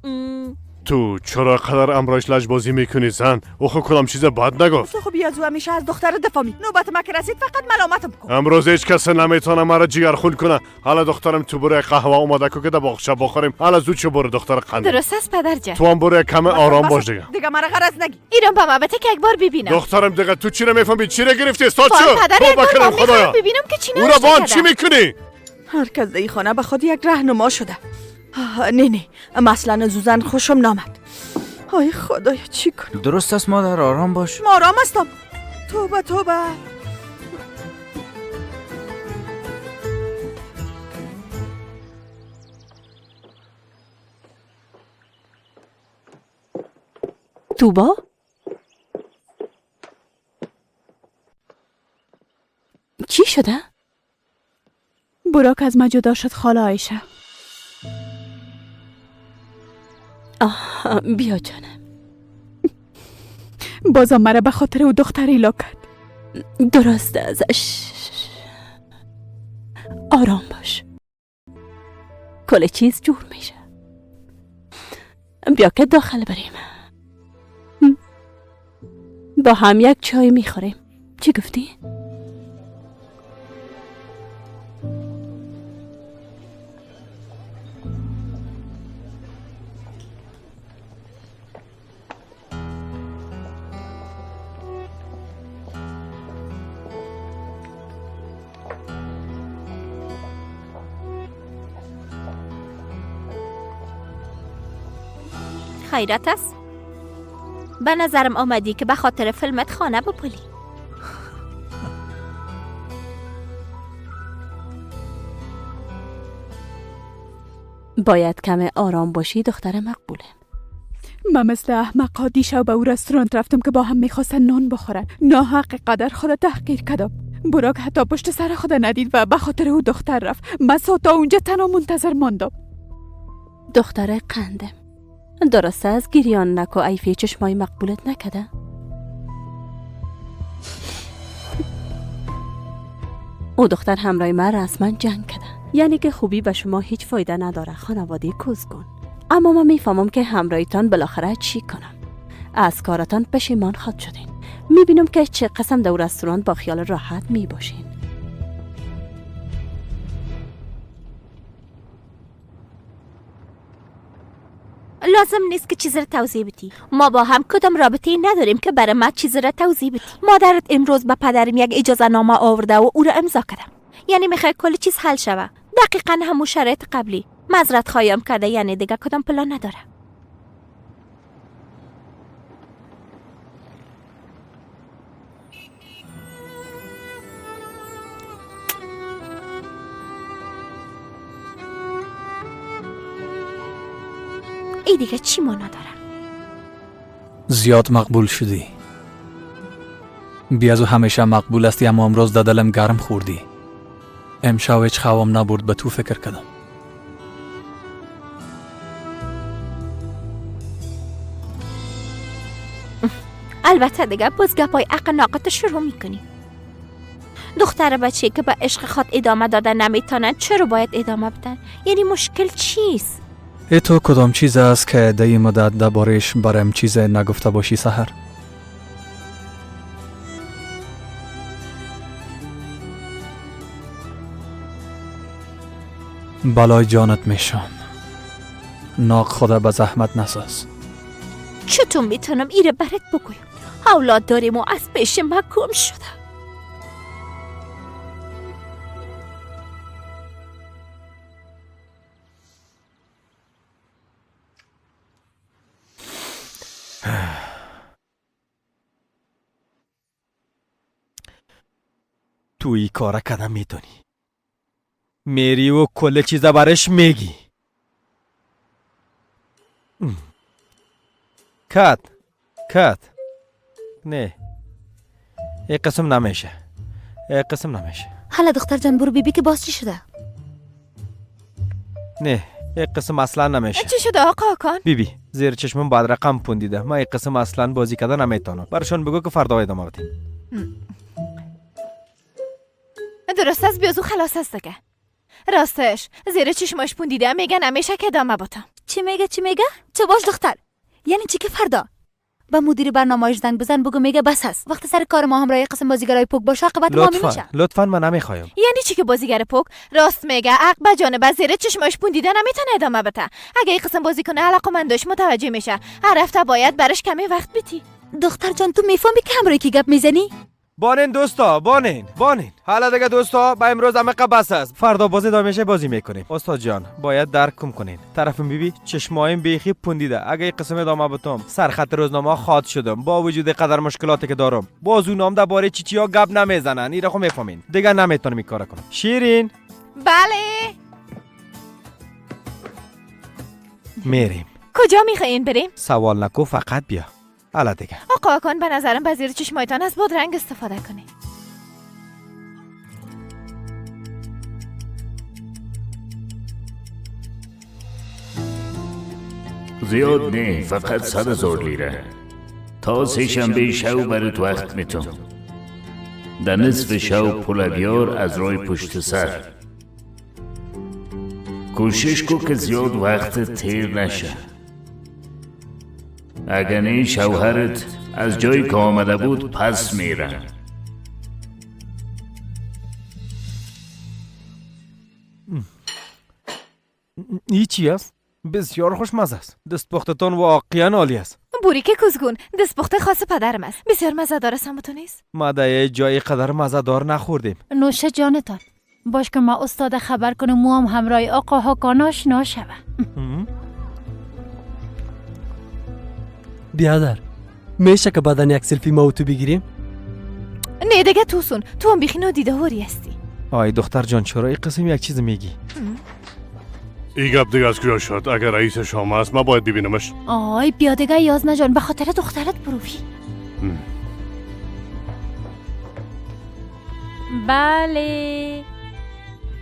تو چرا قدر امرایش لجبازی میکنی زن؟ او خب کدام چیز بد نگفت. تو خب بیازو همیشه از دختر دفاع می. نوبت ما که رسید فقط ملامتم کن. امروز هیچ کس نمیتونه مرا جیگر خون کنه. حالا دخترم تو برو قهوه اومده کو که در باغچه بخوریم. حالا زود چه برو دختر قند. درست است پدر جان. تو هم برو کم آرام باش دیگه. دیگه مرا غرض نگی. ایران با ما بته که یک بار ببینم. دخترم دیگه تو چی رو میفهمی؟ چی رو گرفتی استاد چو؟ پدر خدایا ببینم که چی نوشته. چی میکنی؟ هر کس در خانه به خود یک راهنما شده. نه نه مثلا زوزن خوشم نامد. آی خدایا چی کنم؟ درست است مادر، آرام باش. ما آرام هستم. توبه توبه. توبا؟ چی شده؟ براک از ما جدا شد خاله عایشه. آه بیا جانم. بازم مرا به خاطر او دختر ایلا کرد. درست ازش. آرام باش، کل چیز جور میشه. بیا که داخل بریم، با هم یک چای میخوریم. چی گفتی؟ خیرت است؟ به نظرم آمدی که به خاطر فیلمت خانه بپلی. باید کم آرام باشی دختر مقبوله. من مثل احمقا دیشب به او رستوران رفتم که با هم میخواستن نان بخورن. ناحق قدر خود تحقیر کردم. براک حتی پشت سر خود ندید و به خاطر او دختر رفت. من تا اونجا تنها منتظر ماندم. دختر قندم، درست از گریان نکو. ایفی چشمای مقبولت نکده؟ او دختر همراه من رسما جنگ کده، یعنی که خوبی به شما هیچ فایده نداره خانواده کوزگون. اما من میفهمم که همراهیتان بالاخره چی کنم. از کارتان پشیمان خواد شدین. میبینم که چه قسم در رستوران با خیال راحت میباشین. لازم نیست که چیز را توضیح بدی. ما با هم کدام رابطه نداریم که برای ما چیز را توضیح بدی. مادرت امروز به پدرم یک اجازه نامه آورده و او را امضا کردم. یعنی میخوای کل چیز حل شوه. دقیقا همون شرایط قبلی. معذرت خواهیم کرده، یعنی دیگه کدام پلان نداره. ای دیگه چی ما نداره؟ زیاد مقبول شدی. بیازو همیشه مقبول استی، اما امروز در دلم گرم خوردی. امشب هیچ خوام نبرد، به تو فکر کردم. البته دیگه باز گپای عقل ناقت شروع میکنی. دختر بچه که به عشق خود ادامه داده نمیتونن چرا باید ادامه بدن؟ یعنی مشکل چیست؟ ای تو کدام چیز است که دی مدت درباره‌اش برایم چیز نگفته باشی سحر؟ بلای جانت میشم. ناق خدا به زحمت نساز. چطور میتونم ایره برات بگویم؟ اولاد داریم و از پیش ما گم شده. تو ای کارا کدام میتونی؟ میری و کل چیزا برش میگی. کات کات، نه یک قسم نمیشه، یک قسم نمیشه. حالا دختر جان برو بیبی که باز چی شده؟ نه یک قسم اصلا نمیشه. چی شده آقا کان؟ بیبی زیر چشمم بعد رقم پوندیده. من یک قسم اصلا بازی کردن نمیتونم. برشون بگو که فردا ادامه بدیم. درست از بیازو خلاص است دیگه. راستش زیر چشماش پوندیده میگن همیشه که ادامه باتم. چی میگه چی میگه؟ چه باش دختر؟ یعنی چی که فردا با مدیر برنامه‌اش زنگ بزن بگو میگه بس است. وقت سر کار ما همراه قسم بازیگرای پوک باشه عاقبت ما میشه. لطفاً من نمیخوایم. یعنی چی که بازیگر پوک؟ راست میگه. عقب جانب زیر چشماش پوندیده نمیتونه ادامه بده. اگه این قسم بازی کنه علاقه‌مندش متوجه میشه. هر هفته باید براش کمی وقت بدی. دختر جان تو میفهمی که همراه کی گپ میزنی؟ بانین دوستا، بانین بانین. حالا دیگه دوستا با امروز عمق بس است. فردا بازی دامشه بازی میکنیم. استاد جان باید درک کم کنین. طرفم بیبی چشمایم بیخی پوندیده. اگه قسم ادامه بتم سرخط روزنامه خاد شدم. با وجود قدر مشکلاتی که دارم باز اونام درباره چی چیا گپ نمیزنن. این رو میفهمین دیگه. نمیتونم این کارا کنم. شیرین بله میریم. کجا میخواین بریم؟ سوال نکو فقط بیا. حالا دیگه آقا هاکان به نظرم به زیر چشمایتان از بادرنگ استفاده کنی. زیاد نه، فقط 100,000 لیره. تا سه شنبه شو برات وقت میتم. در نصف شو پول بیار از رای پشت سر. کوشش کو که زیاد وقت تیر نشه. اگه نه شوهرت از جایی که آمده بود پس میره. این چی است؟ بسیار خوشمزه است. دستپختتان واقعا عالی است. بوریک کوزگون دستپخت خاص پدرم است. بسیار مزه دار است. تو نیست؟ ما در جای قدر مزه دار نخوردیم. نوش جانتان. باش که ما استاد خبر کنم مو هم همراه آقا هاکان آشنا شوه. بیادر میشه که بعدا یک سلفی ما و تو بگیریم؟ نه دیگه توسون، تو هم بیخی نادیده هستی. آی دختر جان چرا این قسم یک چیز میگی؟ ای گپ دیگه از کجا شد؟ اگر رئیس شما است ما باید ببینمش. آی بیا دیگه یازنه جان، به خاطر دخترت بروی. بله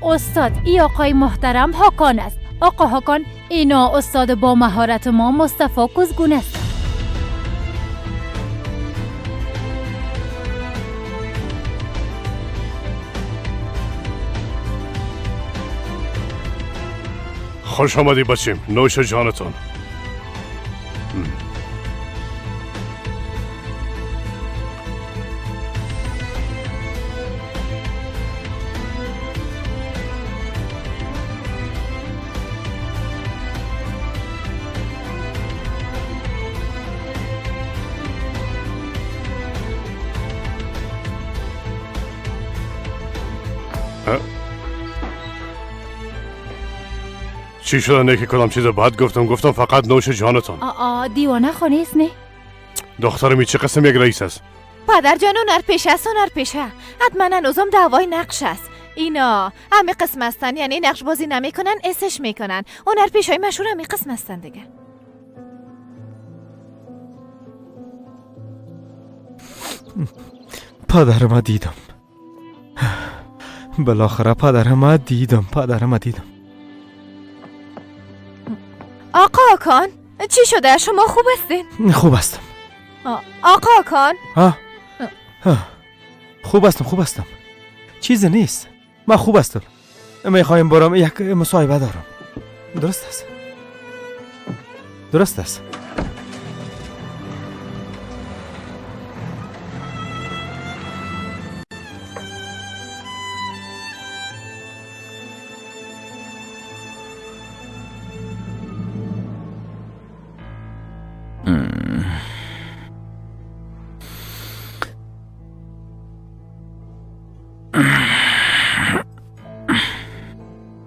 استاد، ای آقای محترم هاکان است. آقا هاکان، اینا استاد با مهارت ما مصطفی کوزگون است. خوش آمدی بچیم، نوش جانتون. چی شده؟ نه که کدام چیز بد گفتم، گفتم فقط نوش جانتان. آ دیوانه خانه است نه؟ دخترم چه قسم یک رئیس است؟ پدر جان هنر پیشه است، هنر پیشه. حتما هنوزم دعوای نقش است. اینا همه قسم هستن، یعنی نقش بازی نمیکنن، اسش میکنن. هنر پیشه های مشهور همه قسم هستن دیگه. پدرم دیدم. بالاخره پدرم دیدم، پدرم دیدم. آقا هاکان چی شده؟ شما خوب هستین؟ خوب هستم. آقا هاکان خوب هستم، خوب هستم. چیزی نیست، من خوب هستم. میخوایم برام یک مصاحبه دارم. درست است، درست است.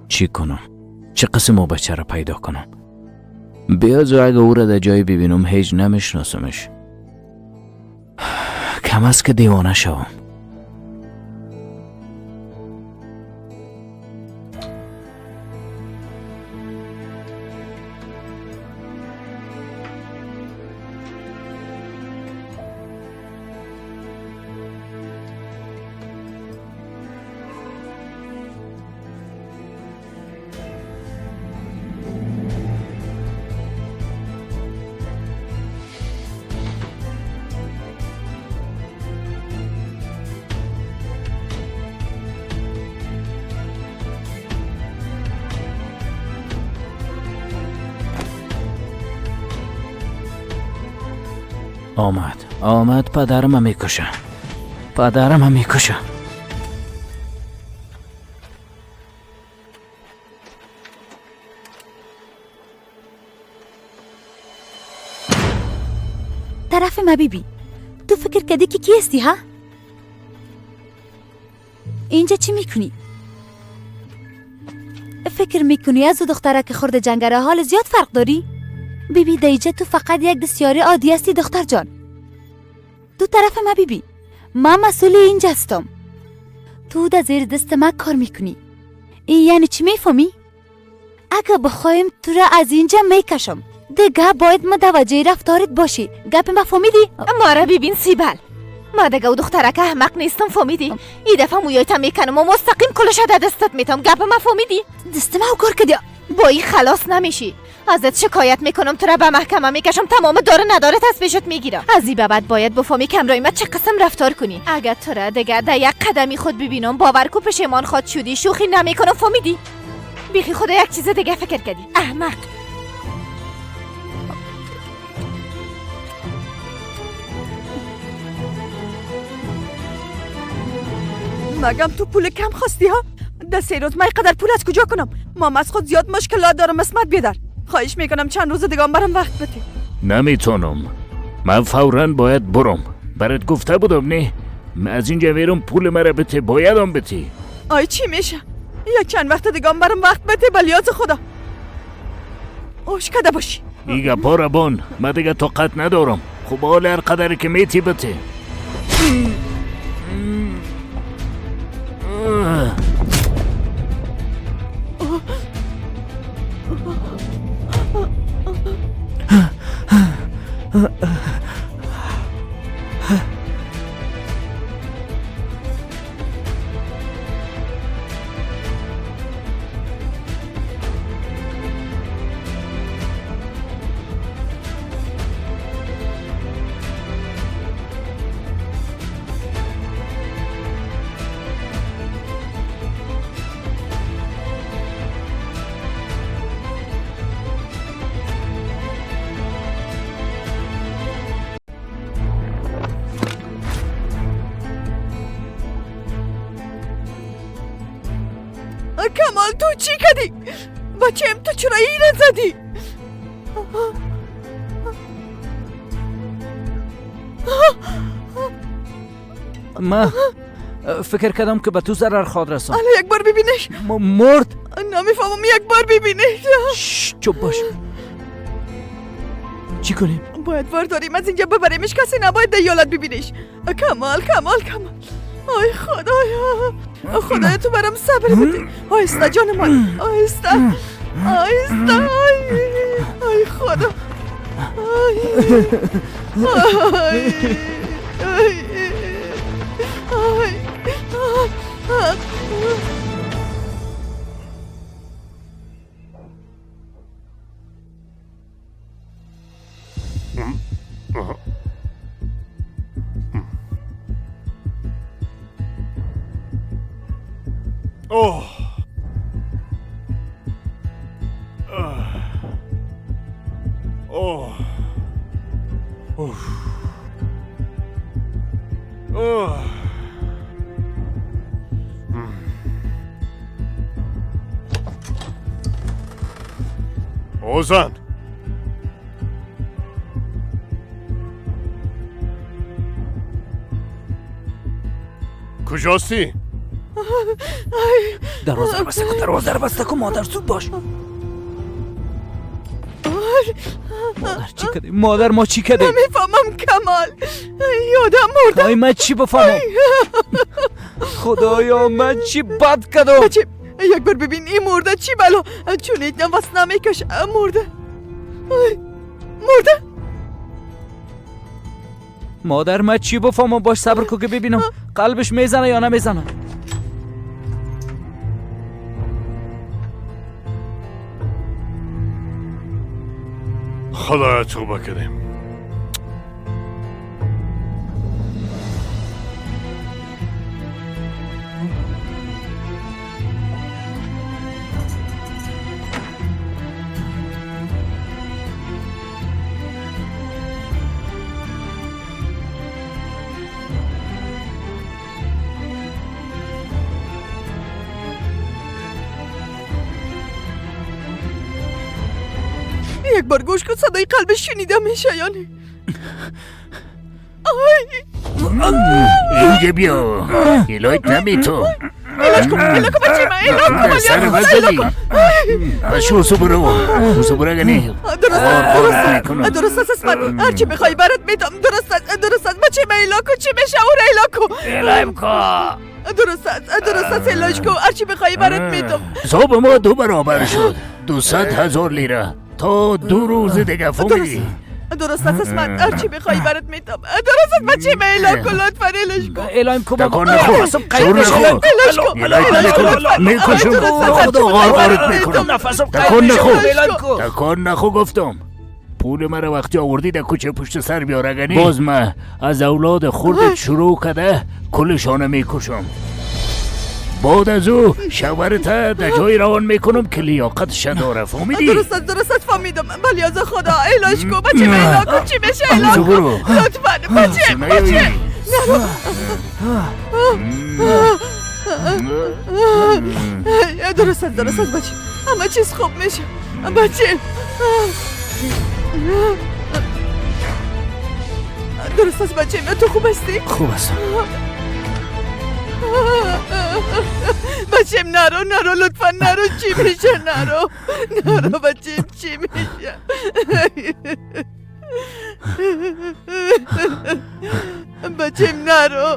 چی کنم؟ چه قسم او بچه را پیدا کنم؟ بیازو اگه او را در جایی ببینم هیچ نمیشناسمش. کم است که دیوانه شوم. آمد آمد، پدرم میکشه، پدرم میکشه. طرف ما بیبی، تو فکر کردی که کی هستی ها؟ اینجا چی میکنی؟ فکر میکنی از او دختره که خورد جنگره حال زیاد فرق داری؟ بیبی دیجه تو فقط یک دستیاری عادی هستی دختر جان. تو طرف ما بیبی، من مسئول اینجا هستم. تو در زیر دست ما کار میکنی. این یعنی چی میفهمی؟ اگه بخوایم تو را از اینجا میکشم. دیگه باید متوجه رفتارت باشی. گپ ما فهمیدی؟ مارا ببین سیبل، ما دیگه او دخترک احمق نیستم فهمیدی؟ این دفعه مویایت میکنم و مستقیم کلش در دستت میتم. گپ ما فهمیدی؟ دست ما کار کردی. با این خلاص نمیشی. ازت شکایت میکنم، تو را به محکمه میکشم، تمام داره نداره از پیشت میگیرم. از این به بعد باید بفهمی که همراه من چه قسم رفتار کنی. اگر تو را دیگه در یک قدمی خود ببینم باور کو پشیمان خواد شدی. شوخی نمیکنم فهمیدی؟ بیخی خدا یک چیز دیگه فکر کردی احمق. مگم تو پول کم خواستی ها؟ در 3 روز من قدر پول از کجا کنم؟ مام از خود زیاد مشکلات دارم اسمت بیدر. خواهش میکنم چند روز دیگه برام وقت بده. نمیتونم، من فورا باید برم. برات گفته بودم نه؟ من از اینجا میرم پول مرا بده، بایدم بده. آی چی میشه؟ یک چند وقت دیگه برام وقت بده بلیاز خدا. اوش کده باشی. ایگه پارا بان، من دیگه طاقت ندارم. خب حال هر قدری که میتی بده. کمال تو چی کردی؟ بچه‌م تو چرا اینه زدی؟ من فکر کردم که به تو ضرر خواد رسان. حالا یک بار ببینش. مرد؟ نمیفهمم، یک بار ببینش. چوب باش. چی کنیم؟ باید برداریم از اینجا ببریمش، کسی نباید در یالت ببینش. کمال کمال کمال، آی خدایا، خدایا تو برام صبر بده. آهسته جان من، آهسته آهسته. آی خدا، آی آی آی آی. اوه اوه اوه اوه. اوزان، کجاستی؟ دروازه رو بسته کن، دروازه رو بسته کن. مادر زود باش. مادر چی کردی؟ مادر ما چی کردیم؟ نمیفهمم کمال، یادم مردم. آی من چی بفهمم؟ خدایا من چی بد کردم؟ بچه یک بار ببین این مرده چی بلا، چون هیچ نفس نمیکشه. مرده مرده. مادر من چی بفهمم؟ باش صبر کن که ببینم قلبش میزنه یا نمیزنه. خدایا توبه کردیم. یک بار گوش کن، صدای قلبش شنیده میشه یا نه؟ آی اینجا بیا، ایلایت نمیتو. ایلاج کن، ایلاج کن بچه من، ایلاج کن، سر من زدی. اشو سوبرو، سوبرو گنی. درست است، درست است اسمت، هرچی میخوای برات میدم. درست است، درست است بچه من، ایلا کن، چی میشه اون ایلا کن. ایلایم کن. درست است، درست است ایلاج کن، هرچی میخوای برات میدم. حساب ما 2 برابر شد، 200,000 لیره. تا 2 روز دیگه فهمیدی؟ درست است من هرچی بخوای برات میتم. درست است بچه ایلا کن لطفا ایلاش کن. ایلایم کن تکان نخور. میکشم خدا غارغارت میکنم. تکان نخور تکان نخور گفتم. پول مرا وقتی آوردی در کوچه پشت سر بیار، اگه باز من از اولاد خردت شروع کرده کلشانه میکشم. بعد از او شوهرت در جای روان میکنم که لیاقتش داره، فهمیدی؟ درست است درست است فهمیدم. ولی از خدا ایلاش کن بچه، ایلا کن چی میشه ایلا کن لطفا بچه بچه. درست است درست است بچه، همه چیز خوب میشه بچه. درست است بچه، تو خوب هستی؟ خوب هستم بچیم. نرو نرو لطفا نرو، چی میشه نرو نرو بچیم چی میشه؟ بچیم نرو.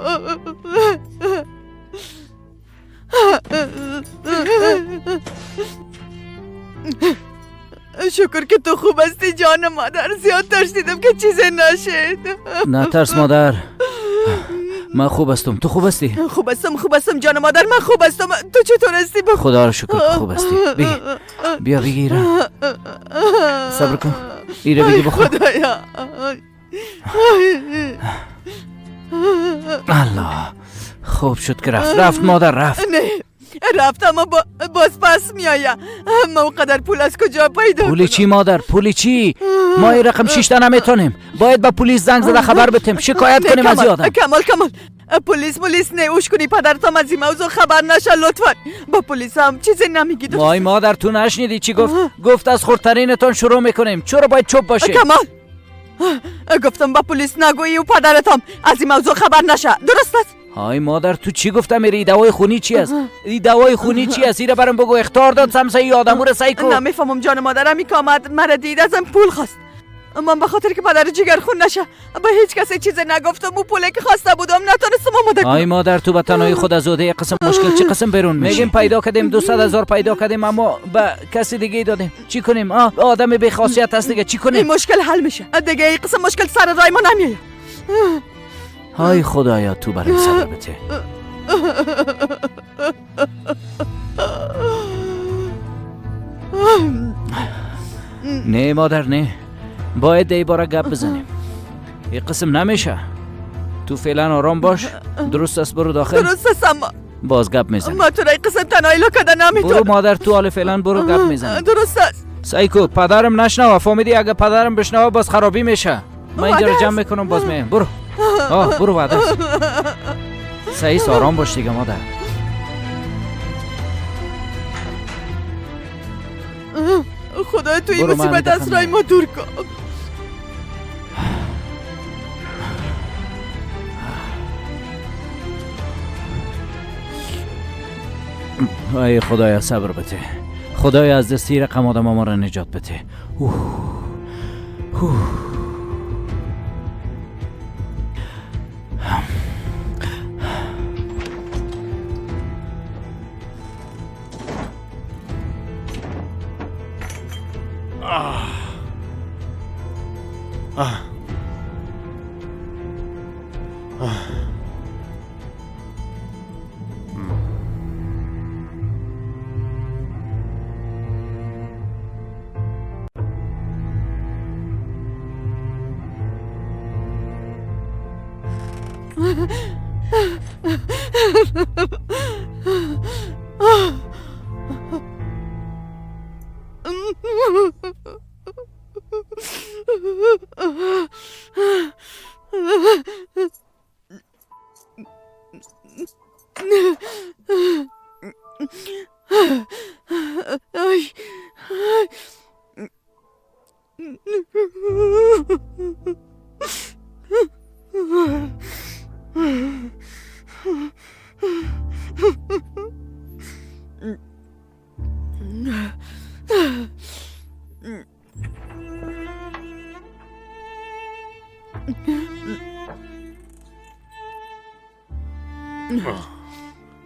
شکر که تو خوب هستی جان مادر، زیاد ترسیدم که چیزی نشد. نه ترس مادر، من خوب هستم. تو خوب هستی؟ خوب هستم خوب هستم جان مادر، من خوب هستم. تو چطور هستی؟ خدا رو شکر خوب هستی. بگی بیا بگی ایره، صبر کن ایره بگی بخور. خدایا الله، خوب شد که رفت. رفت مادر رفت. نه رفت اما باز پس میآید. ما اونقدر پول از کجا پیدا پولی چی مادر؟ پولی چی؟ ما این رقم 6 تا نمیتونیم. باید با پلیس زنگ زده خبر بتیم، شکایت کنیم از یادم. کمال کمال پلیس پلیس نه اوش کنی، پدرتم از این موضوع خبر نشه لطفا. با پلیس هم چیزی نمیگی. وای مادر تو نشنیدی چی گفت؟ گفت از خردترینتان شروع میکنیم. چرا باید چوب باشه؟ کمال گفتم با پلیس نگویی و پدرتم از این موضوع خبر نشه، درست است؟ های مادر تو چی گفتم؟ ای دوای خونی چی است؟ ای دوای خونی چی است؟ ایره برام بگو. اخطار داد سمسه ای آدمو رو سعی کن. نمیفهمم جان مادرم، این که آمد مرا دید ازم پول خواست. من به خاطر که پدر جگر خون نشه به هیچ کسی چیز نگفتم و پولی که خواسته بودم نتونستم آماده کنم. ای مادر تو به تنهایی خود از عهده قسم مشکل چه قسم بیرون میشی؟ میگیم پیدا کردیم 200,000 پیدا کردیم اما به کسی دیگه دادیم. چی کنیم؟ آدم بی خاصیت هست دیگه، چی کنیم؟ این مشکل حل میشه دیگه، این قسم مشکل سر رای ما نمیاد. های خدایا تو برای صبر بده. نه مادر نه، باید دی باره گپ بزنیم. این قسم نمیشه. تو فعلا آرام باش. درست است برو داخل. درست است اما باز گپ میزنیم. ما تو را این قسم تنهایی لکده نمیتونم. برو مادر تو حال فعلا برو گپ میزنیم. درست است. سعی کو پدرم نشنوه، فهمیدی؟ اگه پدرم بشنوه باز خرابی میشه. من اینجا رو جمع میکنم باز میام. برو برو وعده. سعی آرام باش دیگه مادر. خدای تو این مصیبت از رای ما دور کن. ای خدایا صبر بده. خدایا از دست این رقم آدم ما را نجات بده. اوه. اوه.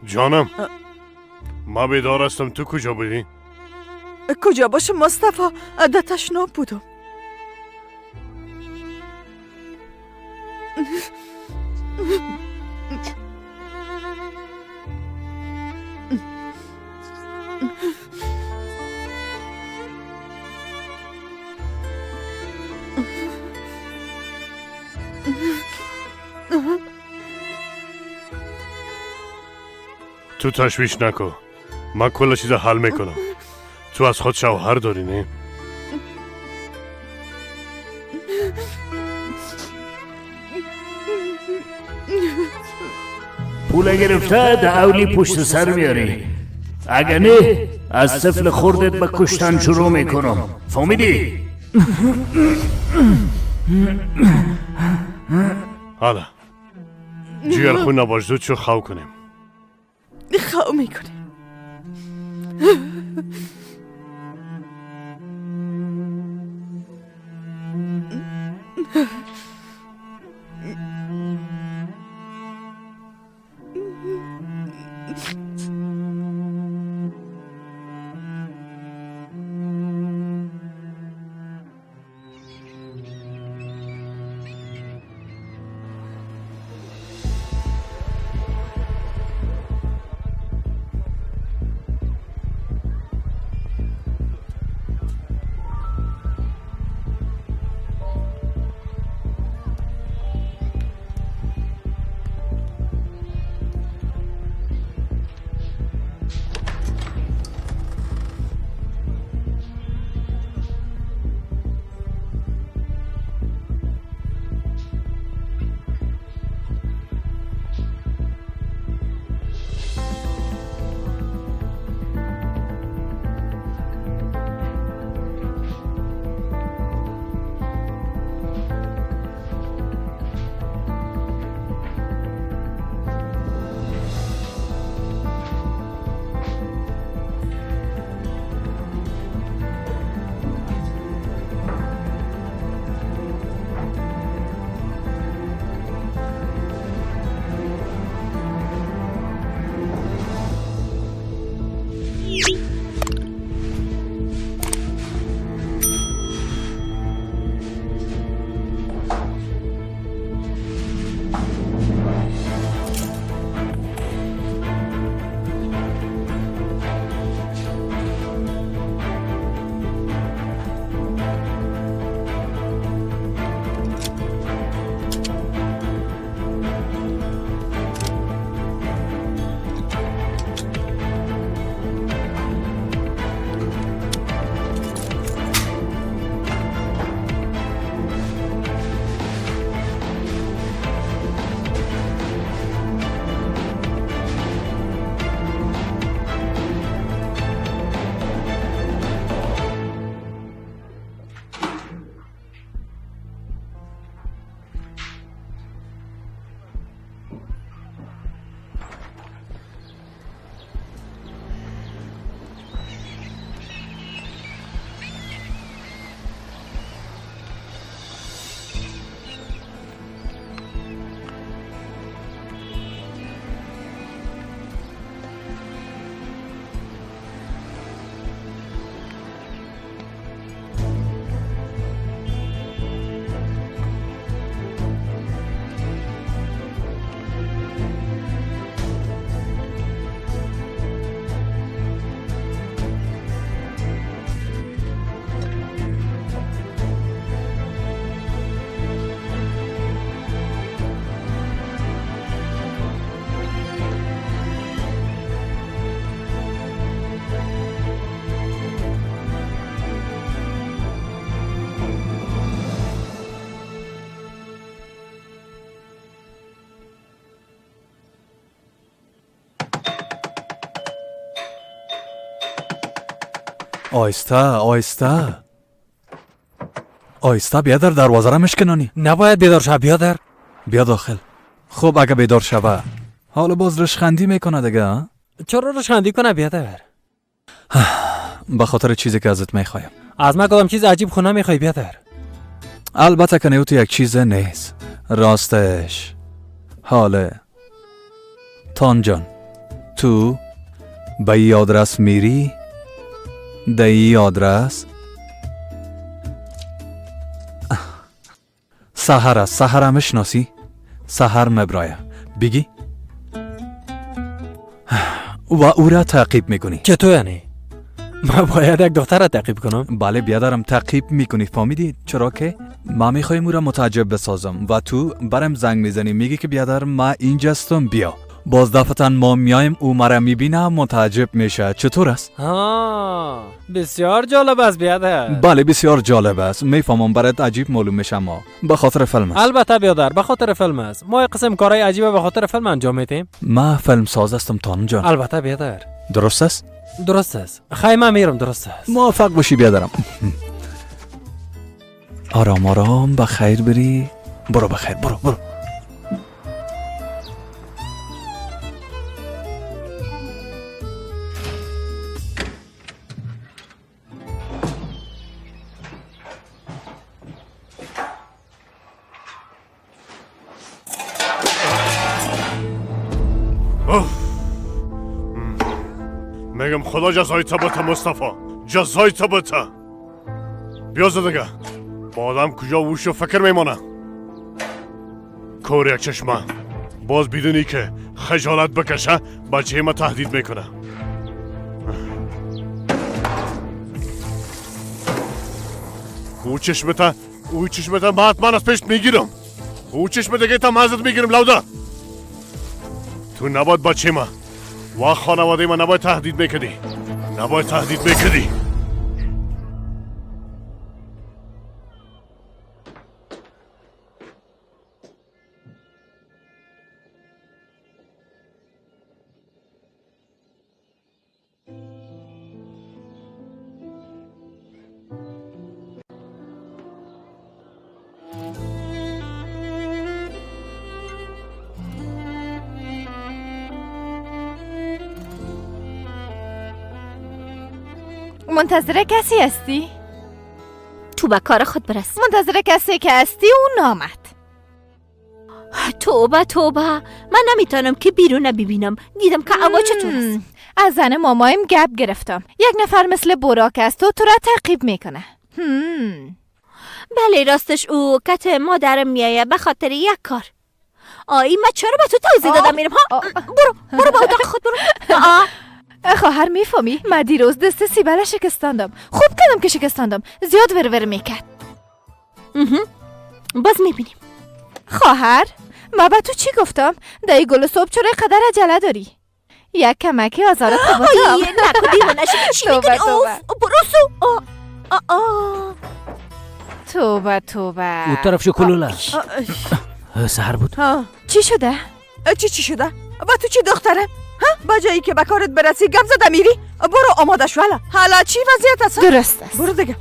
جانم ما بیدار هستم، تو کجا بودی؟ کجا باشم مصطفی؟ در تشناب بودم. تو تشویش نکن، من کل چیز حل میکنم. تو از خود شوهر داری نه؟ پول گرفته در اولی پشت سر میاری، اگه نه از طفل خوردت به کشتن شروع میکنم. فهمیدی؟ حالا جیگر خون نباش، زود شو خو کنیم. خو میکنیم. آیسته آیسته آیسته، بیادر دروازه را مشکنانی. نباید بیدار شو بیادر. بیا داخل. خب اگه بیدار شوه حالا باز رشخندی میکنه دیگه. چرا رشخندی کنه بیادر؟ به خاطر چیزی که ازت میخوایم. از من کدام چیز عجیب خونه میخوای بیادر؟ البته که تو یک چیز نیست راستش. حاله تان جان، تو به ای آدرس میری در ای آدرس سحر است. سحر میشناسی؟ سحر مبرایه بگی و او را تعقیب میکنی. چطور یعنی؟ من باید یک دختر را تعقیب کنم؟ بله بیادرم، تعقیب میکنی. فهمیدی؟ چرا که ما میخوایم او را متعجب بسازم و تو برم زنگ میزنی میگی که بیادر ما اینجاستم بیا. باز دفعتا ما میایم او مرا میبینه متعجب میشه. چطور است؟ بسیار جالب است بیادر. بله بسیار جالب است. میفهمم برات عجیب معلوم میشه، ما به خاطر فیلم است. البته بیادر به خاطر فیلم است. ما یک قسم کارهای عجیبه به خاطر فیلم انجام میدیم. ما فیلم ساز هستم تانم جان. البته بیادر. درست است؟ درست است. خیلی من میرم. درست است. موفق باشی بیادرم. آرام آرام به خیر بری. برو به خیر، برو برو. میگم خدا جزای تا بته مصطفی، جزای تا بته. بیا دیگه با آدم کجا وش و فکر میمانه. کور یک چشمه باز بدونی که خجالت بکشه بچه ما تهدید میکنه. او چشمته، او چشمته ما حتما از پیشت میگیرم. او چشم دیگه تا ازت میگیرم لوده. تو نباید بچه ما و خانواده ما نباید تهدید میکردی، نباید تهدید میکردی. منتظر کسی هستی؟ تو به کار خود برس. منتظر کسی که هستی اون نامد. توبه توبه، من نمیتونم که بیرون ببینم. دیدم که هوا چطور است. از زن مامایم گپ گرفتم. یک نفر مثل براک است و تو را تعقیب میکنه. بله راستش او کت مادرم میایه به خاطر یک کار. آی من چرا به تو توضیح دادم میرم ها؟ برو برو به اتاق خود برو. خواهر میفهمی؟ من دیروز دست سیبل شکستاندم. خوب کردم که شکستاندم. زیاد ورور میکرد. باز میبینیم. خواهر ما به تو چی گفتم؟ دایی گل صبح چرا قدر عجله داری؟ یک کمکی آزارت خوبتم. نکو دیوانه شدی. چی میکنی؟ اوف برو سو. توبه توبه. او طرف شکلوله سحر بود. چی شده؟ چی شده؟ با تو چی دختره؟ ها؟ با جایی که به کارت برسی گپ زده میری؟ برو آماده شو. حالا چی وضعیت است؟ درست است. برو دیگه.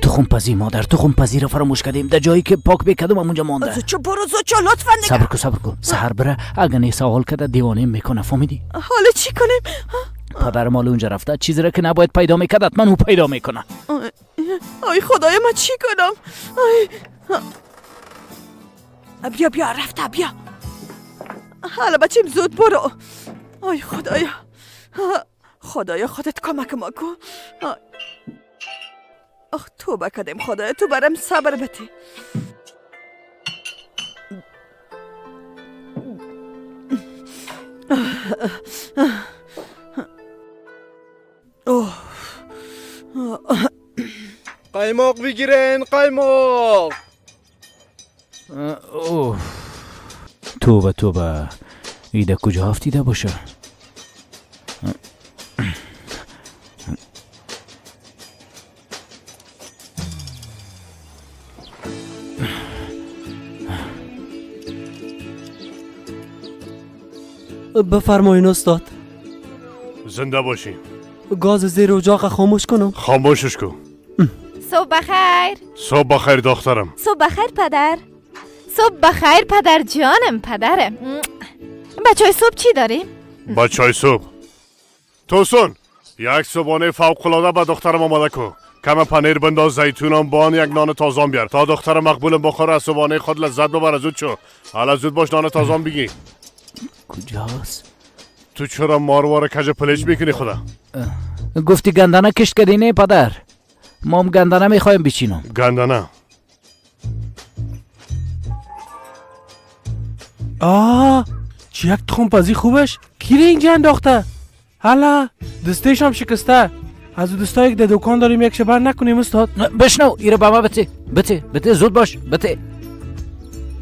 تخم پزی مادر، تخم پزی را فراموش کردیم. در جایی که پاک بکردم اونجا مانده. زوچو برو زوچو لطفا دیگه. صبر کو صبر کو. سحر بره اگه نه سوال کرده دیوانه میکنه. فهمیدی؟ حالا چی کنیم؟ پدر مال اونجا رفته، چیزی را که نباید پیدا میکرد حتما او پیدا میکنه. آی خدای من چی کنم؟ آی بیا بیا رفته بیا. حالا بچیم زود برو. آی خدایا خدایا خودت کمک ما کن. آخ توبه کردیم خدایا تو برم صبر بده. قیماق بگیرین قیماق. اوه توبه توبه. ایده کجا افتیده باشه؟ بفرمایین استاد. زنده باشی. گاز زیر اجاق خاموش کنم؟ خاموشش کن. صبح بخیر. صبح بخیر دخترم. صبح بخیر پدر. صبح بخیر پدر جانم پدرم. بچه های صبح چی داریم؟ بچه های صبح توسون یک صبحانه فوق العاده به دخترم آماده کن. کم پنیر بنداز، زیتونم بان، یک نان تازه بیار تا دختر مقبولم بخوره، از صبحانه خود لذت ببره. زود شو، حالا زود باش نان تازه بگی. کجاست؟ تو چرا ماروار کج پلش میکنی خدا؟ گفتی گندنه کشت کردی نه پدر؟ ما هم گندنه میخوایم بچینم. گندنه آه چی یک تخم پزی خوبش کی اینجا انداخته؟ حالا دستش هم شکسته. از او دستایی که در دکان داریم یک شبر نکنیم استاد. بشنو ایره به ما بته بته بته، زود باش بته.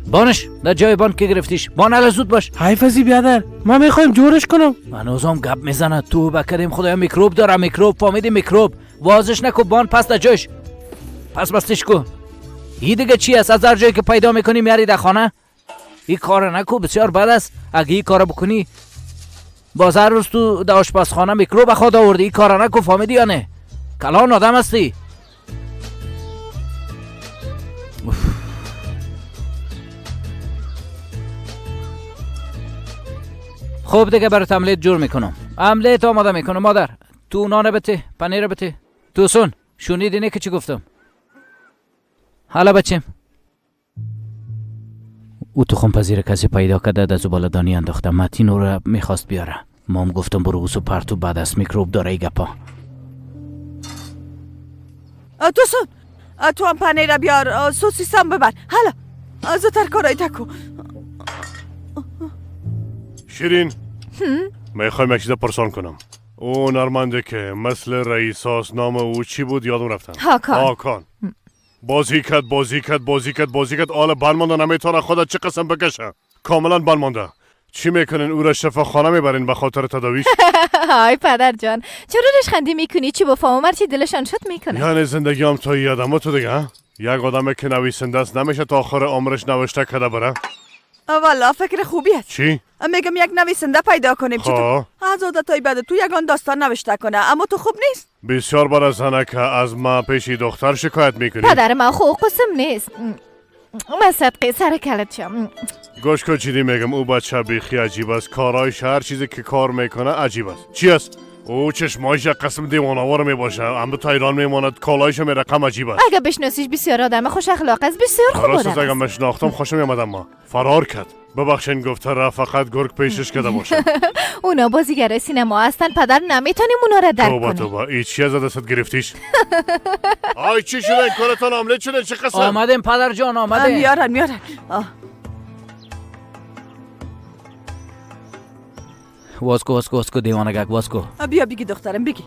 بانش در جای بان که گرفتیش بان، حالا زود باش. حیف ازی بیادر، من میخوایم جورش کنم. هنوزم گپ میزنه. تو بکریم خدایا میکروب داره، میکروب فامیدی، میکروب وازش نکو. بان پس در جایش پس بستش کو. ای دیگه چی است؟ از هر جایی که پیدا میکنی میاری در خانه. این کار نکو، بسیار بد است. اگه این کار بکنی باز هر روز تو در آشپزخانه میکروب خود آوردی. این کار نکو، فهمیدی یا نه؟ کلان آدم هستی. خب دیگه برات املت جور میکنم. املت آماده میکنم مادر. تو نان بته، پنیر بته. تو سون شنیدی نه که چی گفتم؟ حالا بچیم. او تخم پذیر کسی پیدا کرده از بالا دانی انداخته. متین او را میخواست بیاره. مام گفتم برو اوسو پرتو بعد از میکروب داره ای گپا. توسون تو هم پنیر بیار، سوسیسم ببر. حالا زودتر کارای تکو. شیرین میخوایم یک چیز پرسان کنم. او نرمنده که مثل رئیساس، نام او چی بود یادم رفتن؟ هاکان. بازی کرد بازی کرد بازی کرد بازی کرد، آل بند مانده، نمیتونه خودت چه قسم بکشه، کاملا بند مانده. چی میکنین؟ او را شفاخانه میبرین به خاطر تداویش؟ آی پدر جان چرا رشخندی میکنی؟ چی بفهمم چی دلشان شد میکنه. یعنی زندگی هم تا یادم تو دیگه یک آدم که نویسنده است نمیشه تا آخر عمرش نوشته کرده بره. والا فکر خوبی است. چی؟ میگم یک نویسنده پیدا کنیم. چطور؟ از عادتای بد تو یگان داستان نوشته کنه، اما تو خوب نیست. بسیار بر زنه که از ما پیشی دختر شکایت میکنی. پدر من خو قسم نیست، من صدقه سر کلت شم. گوش کن چیدی میگم، او بچه بیخی عجیب است. کارایش هر چیزی که کار میکنه عجیب است. چی است؟ او چشمایش قسم دیوانه‌وار میباشه، اما تا ایران میماند، کالایش می رقم عجیب است. اگه بشناسیش بسیار آدم خوش اخلاق است، بسیار خوب آدم است. اگه مشناختم خوشم میامد اما فرار کرد. ببخشین گفته را فقط گرگ پیشش کرده باشه. اونا بازیگر سینما هستن پدر، نمیتونیم اونا را درک کنیم. توبه توبه، ای چی از دستت گرفتیش؟ آی چی شده؟ این کارتان آملت شده؟ چه قسم؟ آمدیم پدر جان آمدیم. میارن میارن. واسکو واسکو واسکو دیوانه گک واسکو. بیا بگی دخترم بگی.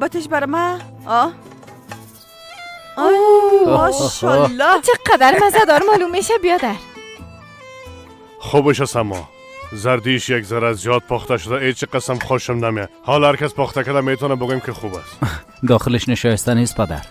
بتش بر ما. آه ماشاءالله چقدر مزه‌دار معلوم میشه بیادر. خوبش است اما زردیش یک ذره زیاد پخته شده. ای چه قسم خوشم نمیاد. حالا هر کس پخته کرده میتونه بگیم که خوب است. داخلش نشایسته نیست پدر.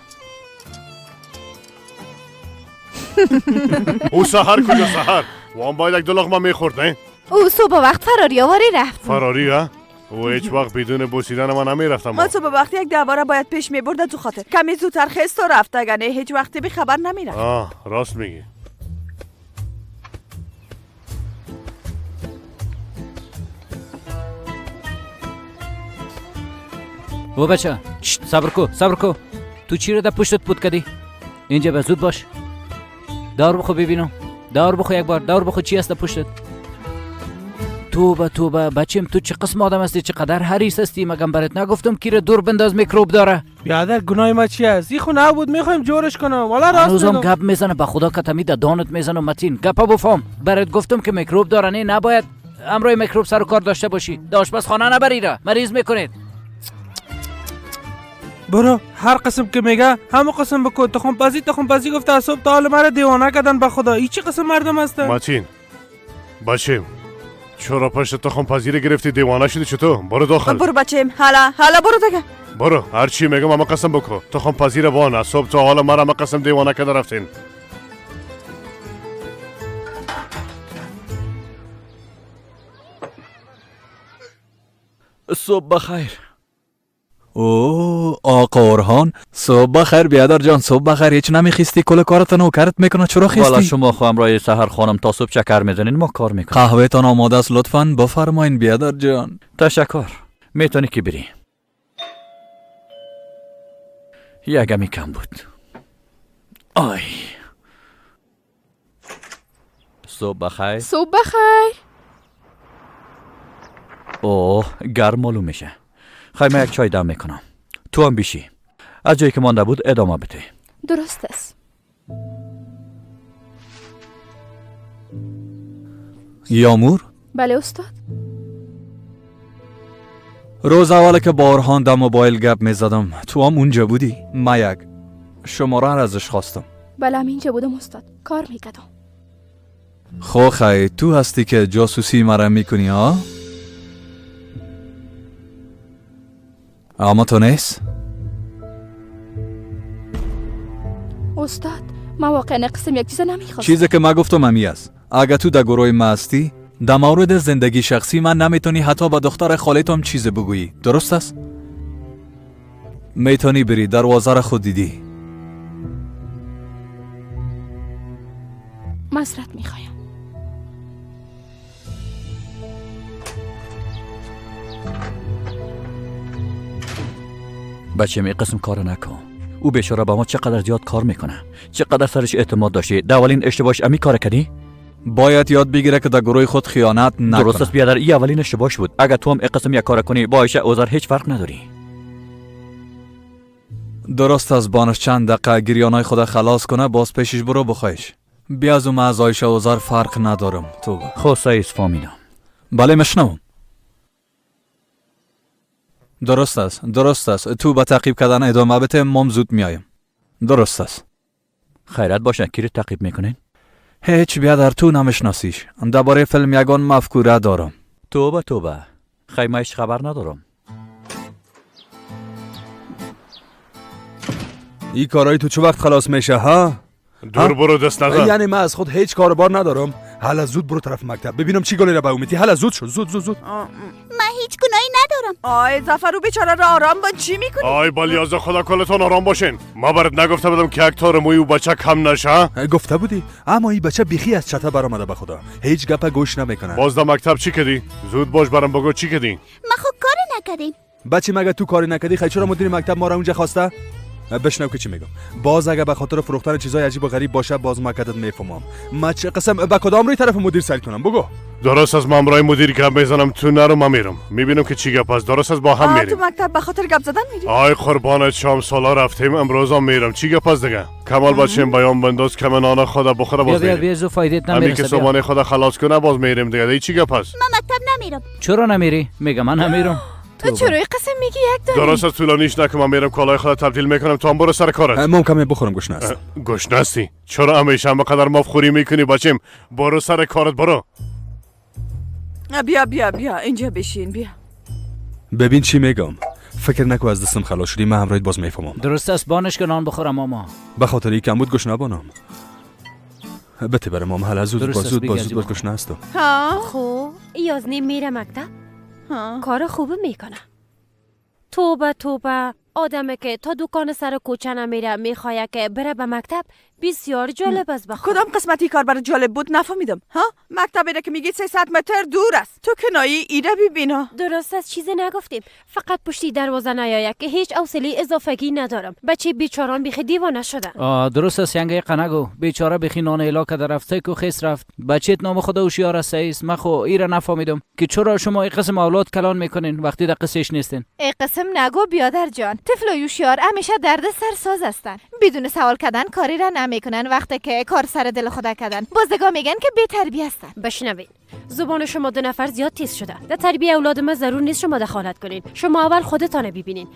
او سحر کجا سحر؟ و هم باید یک دو لقمه میخورد نه؟ او صبح وقت فراری آواری رفت. فراری ها؟ او هیچ وقت بدون بوسیدن من نمیرفتم. ما صبح وقتی یک دواره باید پیش میبرد تو خاطر کمی زودتر خست و رفت، اگه نه هیچ وقتی بی خبر نمیرفت. آه راست میگی. او بچه صبر کو صبر کو، تو چی رو در پشتت پود کردی؟ اینجا به زود باش. دار بخو ببینم، دار بخو یک بار، دار بخو چی هست در پشتت؟ توبه توبه بچیم تو چه قسم آدم هستی، چقدر حریص هستی. مگم برات نگفتم کی رو دور بنداز میکروب داره؟ بیادر گناه ما چی است؟ این خونه بود میخوایم جورش کنم. والا راست هنوزم گپ میزنه به خدا کتمی در دانت میزنه. متین گپ بفهم، برات گفتم که میکروب داره، نه نباید امروز میکروب سر و کار داشته باشی. در آشپزخانه نبری را مریض میکنید. برو هر قسم که میگه همون قسم بکن. تخم پزی تخم پزی گفته از صبح تا حال مرا دیوانه کردن به خدا. این چه قسم مردم هستن؟ متین بچیم چرا پشت تخم پذیر گرفتی دیوانه شدی چطور؟ برو داخل. برو بچیم حالا حالا برو دیگه. برو هر چی میگم اما قسم بکن. تخم پذیر وان از صبح تا حالا مرا قسم دیوانه کرده رفتین. صبح بخیر. او آقا اورهان صبح بخیر بیادر جان صبح بخیر. هیچ نمیخیستی کل کارت نوکرت میکنه چرا خیستی؟ والا شما خو همراه سحر خانم تا صبح چکر میزنین ما کار میکنیم. قهوه تان آماده است لطفاً بفرمایین بیادر جان. تشکر میتونی که بری. یکمی کم بود. آی صبح بخیر. صبح بخیر. اوه گرم معلوم میشه. خیلی من یک چای دم میکنم، تو هم بیشی. از جایی که مانده بود ادامه بده. درست است. یامور؟ بله استاد. روز اول که با اورهان در موبایل گپ میزدم تو هم اونجا بودی؟ من یک شماره ازش خواستم. بله هم اینجا بودم استاد، کار میکردم. خو خی تو هستی که جاسوسی مرا میکنی ها؟ اما تو نیست؟ استاد من واقعا قسم یک چیز نمیخواستم. چیزی که من گفتم همی است. اگه تو در گروه ما هستی در مورد زندگی شخصی من نمیتونی حتی به دختر خالتم چیز بگویی، درست است؟ میتونی بری، دروازه را خود دیدی. معذرت میخوایم. بچه می قسم کار نکن. او بیچاره با ما چقدر زیاد کار میکنه، چقدر سرش اعتماد داشتی. در اولین اشتباهش امی کار کردی؟ باید یاد بگیره که در گروه خود خیانت نکنه. درست است بیادر، این اولین اشتباهش بود. اگر تو هم قسم یک کار کنی با عایشه اوزار هیچ فرق نداری. درست از بانش چند دقیقه گریانای خود خلاص کنه باز پیشش برو بخواهش. بیا از او از عایشه اوزار فرق ندارم. تو خب سایز فهمیدم. بله مشنوم. درست است، درست است. تو به تعقیب کردن ادامه بده، مام زود میایم. درست است. خیرت باشه، کی رو تعقیب میکنین؟ هیچ بیادر، تو نمیشناسیش. درباره فیلم یگان مفکوره دارم. توبه توبه، خیمه هیچ خبر ندارم. این کارهای تو چه وقت خلاص میشه ها؟ دور برو دست نزن. یعنی من از خود هیچ کاروبار ندارم. حالا زود برو طرف مکتب ببینم چی گلی را به امیدی. حالا زود شو، زود زود زود. من هیچ گناهی ندارم. آی ظفر او بیچاره را آرام با چی میکنی؟ آی بالیاز خدا کلتون آرام باشین. ما برات نگفته بودم که یک تار موی او بچه کم نشه؟ گفته بودی، اما این بچه بیخی از چته برآمده به خدا. هیچ گپ گوش نمیکنه. باز در مکتب چی کردی؟ زود باش برام بگو چی کردی؟ ما خود کاری نکردیم. بچه مگه تو کاری نکردی؟ خی چرا مدیر مکتب ما را اونجا خواسته؟ بشنو که چی میگم. باز اگه به خاطر فروختن چیزای عجیب و غریب باشه باز ما کدت میفهمم. ما چه قسم به کدام روی طرف مدیر سیل کنم بگو؟ درست از مامرای مدیر گپ میزنم، تو نرو ما میرم میبینم که چی گپ است. درست از با هم میریم. تو مکتب به خاطر گپ زدن میری؟ آی قربانت شام سالا رفتیم امروز هم میرم. چی گپ است دیگه؟ کمال بچیم بیان بنداز که من آن خدا بخوره باز میریم. بیا زو فایدت نمیرسه. همین که صبحانه خدا خلاص کنه باز میریم دیگه. چی گپ است؟ من مکتب نمیرم. چرا نمیری؟ میگم من نمیرم. تو چرا قسم میگی یک داری؟ درست از طولانیش نکن، من میرم کالای خود تبدیل میکنم تو هم برو سر کارت. مام کمی بخورم گشنه هستم. گشنه هستی؟ چرا همیشه هم قدر مفخوری میکنی بچیم؟ برو سر کارت برو. بیا بیا بیا اینجا بشین بیا. ببین چی میگم، فکر نکو از دستم خلاص شدی، من همراهت باز میفهمم. درست است بانش که نان بخورم ماما. به خاطر این کم بود گشنه بانم. بته برم مام، حالا زود باز زود باز زود گشنه هستم. خب یازنی میره مکتب. کار خوب میکنه. توبه توبه، آدمه که تا دکان سر کوچه نمیره میخواد که بره به مکتب. بسیار جالب است. بخواه کدام قسمتی کار برای جالب بود نفهمیدم. ها مکتب ایره که میگی 300 متر دور است، تو کنایی ایره ببینا. درست است چیزی نگفتیم، فقط پشتی دروازه نیاید که هیچ حوصله اضافگی ندارم. بچه بیچاران بیخی دیوانه شدن. درست است ینگه قنگو بیچاره بیخی نان الا که رفته کو خیس رفت. بچه‌ت نام خدا هوشیار است است. من خو ایره نفهمیدم که چرا شما این قسم اولاد کلان میکنین وقتی در قصهش نیستین. ای قسم نگو بیادر جان، طفل و هوشیار همیشه درد سرساز هستن. بدون سوال کردن کاری را نمیکنن. وقتی که کار سر دل خدا کردن بازدگاه میگن که بی تربیه هستن. بشنوید زبان شما دو نفر زیاد تیز شده. در تربیه اولاد ما ضرور نیست شما دخالت کنین. شما اول خودتان ببینین.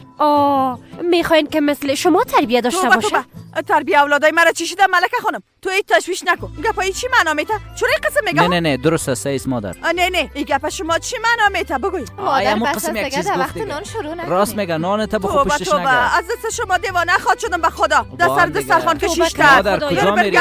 میخواین که مثل شما تربیه داشته باشه؟ تربیه اولادای مرا چی شده ملکه خانم؟ تو ای تشویش نکن. گپای چی معنا میته؟ چرا این قسم میگم؟ نه نه نه درست است ایس مادر. نه نه این گپ شما چی معنا میته بگوی؟ مادر بس است دیگه در وقت نان شروع نکنی. راست میگه نان تا بخو پشتش نگه. از دست شما دیوانه خواهد شدم به خدا. در سر دسترخوان کشیش کرد. مادر کجا میری؟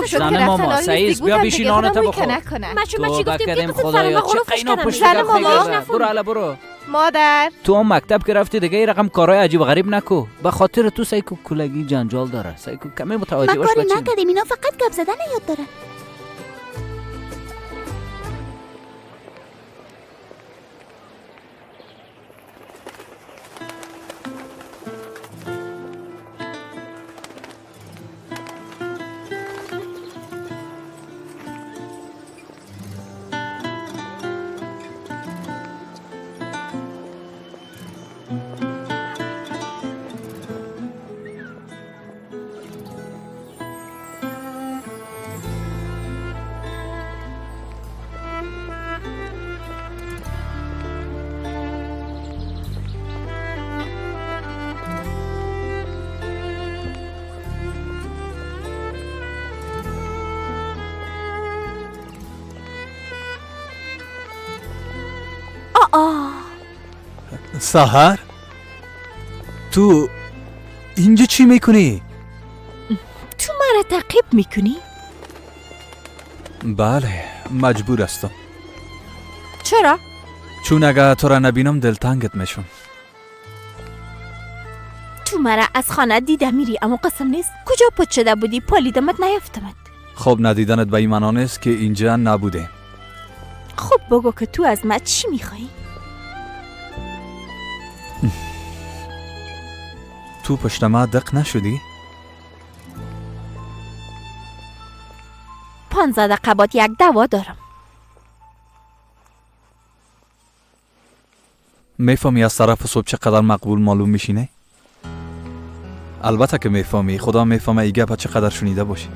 زن ماما سعیز بیا بیشی نان تا بخور. ما چی گفتیم که قسم سر ما غروفش کردن. زن ماما برو علا برو. مادر تو هم مکتب که رفتی دیگه این رقم کارهای عجیب غریب نکو. به خاطر تو سیکو کلگی جنجال داره. سیکو کمی متوجه باش. ما کاری نکردیم، اینا فقط گپ زدن یاد داره. آه سحر، تو اینجا چی میکنی؟ تو مرا تعقیب میکنی؟ بله، مجبور هستم. چرا؟ چون اگر تو را نبینم دلتنگت میشم. تو مرا از خانه دیده میری اما قسم نیست. کجا پت شده بودی؟ پالیدمت نیافتمت. خب ندیدنت به این معنا نیست که اینجا نبوده. خب بگو که تو از من چی میخوایی؟ تو پشت ما دق نشدی؟ 15 دقیقه بعد یک دوا دارم. میفهمی از طرف صبح چقدر مقبول معلوم میشینه؟ البته که میفهمی، خدا میفهمه ای گپ چقدر شنیده باشی.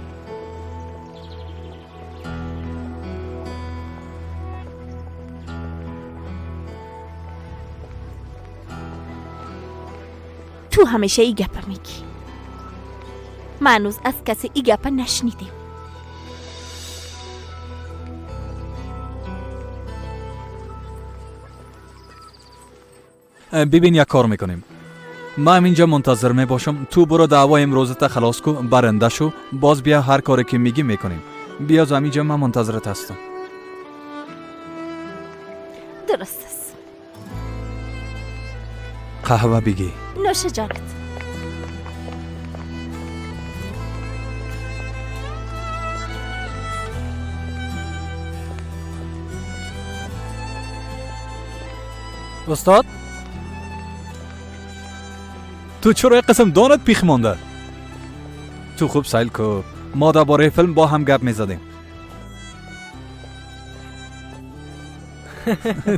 تو همیشه ای گپ میگی. من هنوز از کسی ای گپ نشنیدیم. ببین یک کار میکنیم. من اینجا منتظر می باشم. تو برو دعوای امروزت خلاص کو، برنده شو، باز بیا هر کاری که میگی میکنیم. بیا از اینجا، من منتظرت هستم. درست است. قهوه بگی. نوش جانت. استاد تو چرا یک قسم دانت پیخ مانده؟ تو خوب سیل کو، ما درباره فیلم با هم گپ میزدیم.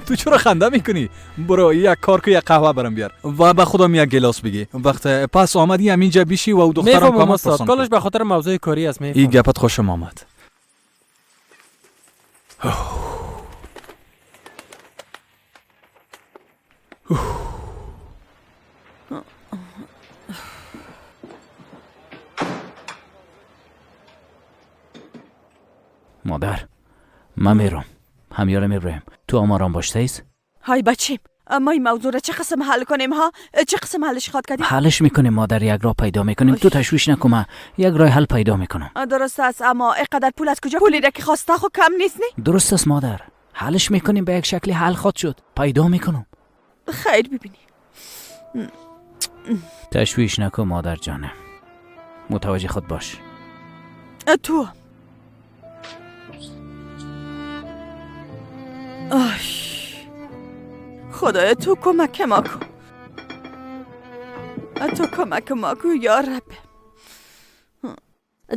تو چرا خنده میکنی؟ برو یک کار کو، یک قهوه برام بیار و به خودم یک گلاس بگی. وقت پس آمدی هم اینجا بیشی و او دخترم میفهمم کمک استاد، پرسان کن. کلش به خاطر موضوع کاری است. این میفهمم. گپت خوشم آمد. مادر، من میرم، همیاره میبریم. تو آماران باش سیز؟ های بچیم، اما این موضوع را چه قسم حل کنیم ها؟ چه قسم حلش خواد کردیم؟ حلش میکنیم مادر، یک راه پیدا میکنیم. تو تشویش نکن، من یک راه حل پیدا میکنم. درست است، اما اینقدر پول از کجا؟ پولی را که خواسته خو کم نیست نی؟ درست است مادر، حلش میکنیم، به یک شکلی حل خواد شد، پیدا میکنم. خیر ببینی. تشویش نکن مادر جانم، متوجه خود باش. تو آی خدایا تو کمک ما کن، تو کمک ما کن یا رب.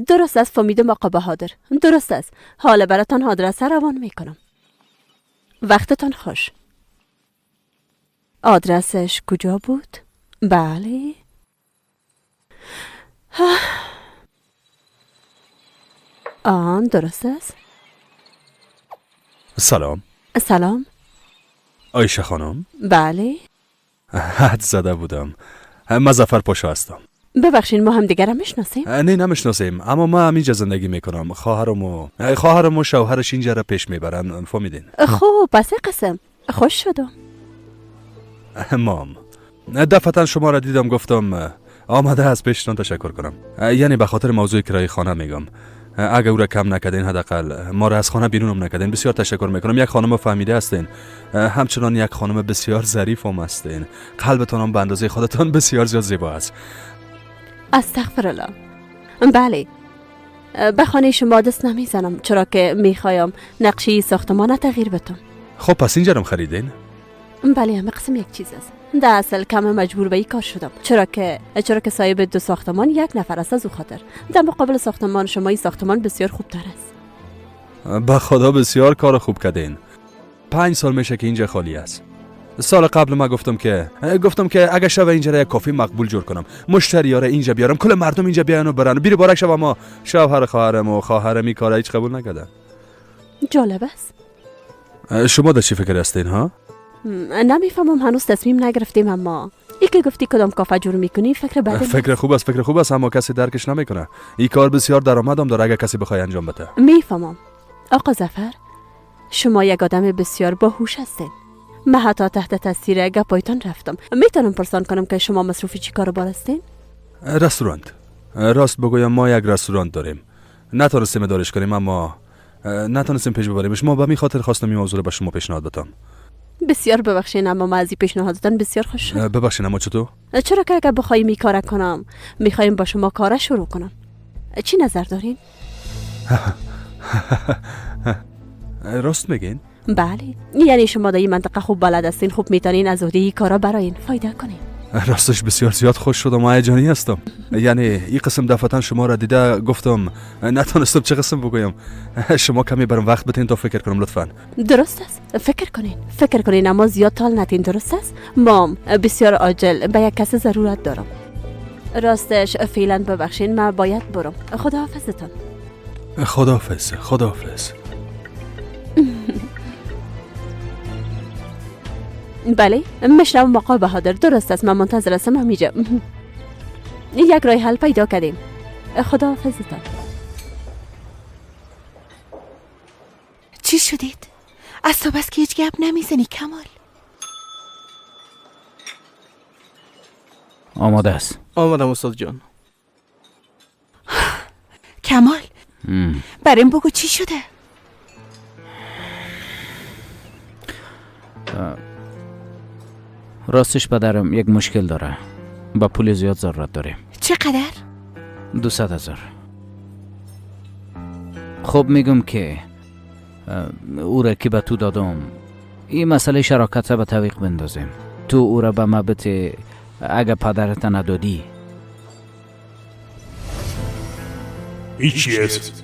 درست است فهمیدم آقا بهادر، درست است. حالا براتان آدرس روان میکنم. وقتتان خوش. آدرسش کجا بود؟ بله. آن درست است. سلام. سلام. عایشه خانم. بله. حد زده بودم. من ظفر پاشا هستم. ببخشین ما هم دیگر هم میشناسیم؟ نه نمیشناسیم، اما من همینجا زندگی میکنم. خواهرم و شوهرش اینجا را پیش میبرن، فهمیدین؟ خب پس قسم خوش شدم. مام دفعتا شما را دیدم گفتم آمده از پیشتان تشکر کنم. یعنی به خاطر موضوع کرایه خانه میگم. اگه او را کم نکردین، حداقل ما را از خانه بیرونم نکردین، بسیار تشکر میکنم. یک خانم فهمیده هستین، همچنان یک خانم بسیار ظریف هم هستین. قلبتان هم به اندازه خودتان بسیار زیاد زیبا است. استغفر الله. بله به خانه شما دست نمیزنم، چرا که میخوایم نقشه ساختمان تغییر بدم. خب پس اینجا رو خریدین؟ بله همه قسم یک چیز است. در اصل کم مجبور به این کار شدم، چرا که صاحب دو ساختمان یک نفر است. از او خاطر در مقابل ساختمان شما این ساختمان بسیار خوبتر است. به خدا بسیار کار خوب کردین. 5 سال میشه که اینجا خالی است. سال قبل ما گفتم که اگه شب اینجا را یک کافی مقبول جور کنم، مشتری را اینجا بیارم، کل مردم اینجا بیان و برن، بیر بارک شب. اما شوهر خواهرم و خواهرم این کارا هیچ قبول نکردن. جالب است. شما در چی فکر هستین ها؟ نمیفهمم، هنوز تصمیم نگرفتیم. اما ای که گفتی کدام کافه جور میکنی فکر بده. فکر خوب است، فکر خوب است، اما کسی درکش نمیکنه. این کار بسیار درآمدم داره اگه کسی بخواد انجام بده. میفهمم. آقا ظفر، شما یک آدم بسیار باهوش هستین. من حتی تحت تاثیر گپایتان رفتم. میتونم پرسان کنم که شما مصروف چی کار بار هستین؟ رستورانت. راست بگویم ما یک رستورانت داریم. نتونستیم ادارش کنیم، اما نتونستیم پیش ببریمش. ما به می خاطر خواستم این موضوع رو به شما پیشنهاد بدم. بسیار ببخشین، اما ما از این پیشنهادتان بسیار خوش شدم. ببخشین، اما چطور؟ چرا که اگر بخوایم این کار کنم، میخوایم با شما کار شروع کنم. چی نظر دارین؟ راست میگین؟ بله، یعنی شما در این منطقه خوب بلد هستین، خوب میتونین از عهده این کارا برای فایده کنین. راستش بسیار زیاد خوش شدم و هیجانی هستم. یعنی این قسم دفعتا شما را دیده گفتم نتونستم چه قسم بگویم. شما کمی برام وقت بدین تا فکر کنم لطفا. درست است، فکر کنین، فکر کنین، اما زیاد طال نتین. درست است؟ مام بسیار عاجل به یک کس ضرورت دارم. راستش فعلا ببخشین، من باید برم. خداحافظتان. خداحافظ. خداحافظ. بله، مشنم آقا بهادر. درست است، من منتظر هستم همینجا. یک راه حل پیدا کردیم. خداحافظتان. چی شدید؟ از تو بس که هیچ گپ نمیزنی کمال. آماده است. آمادم استاد جان. کمال برایم بگو چی شده؟ راستش پدرم یک مشکل داره. با پول زیاد ضرورت داریم. چقدر؟ 200,000. خب میگم که او را که به تو دادم، این مسئله شراکت را به تعویق بندازیم. تو او را به ما بده، اگه پدرت ندادی. این چی است؟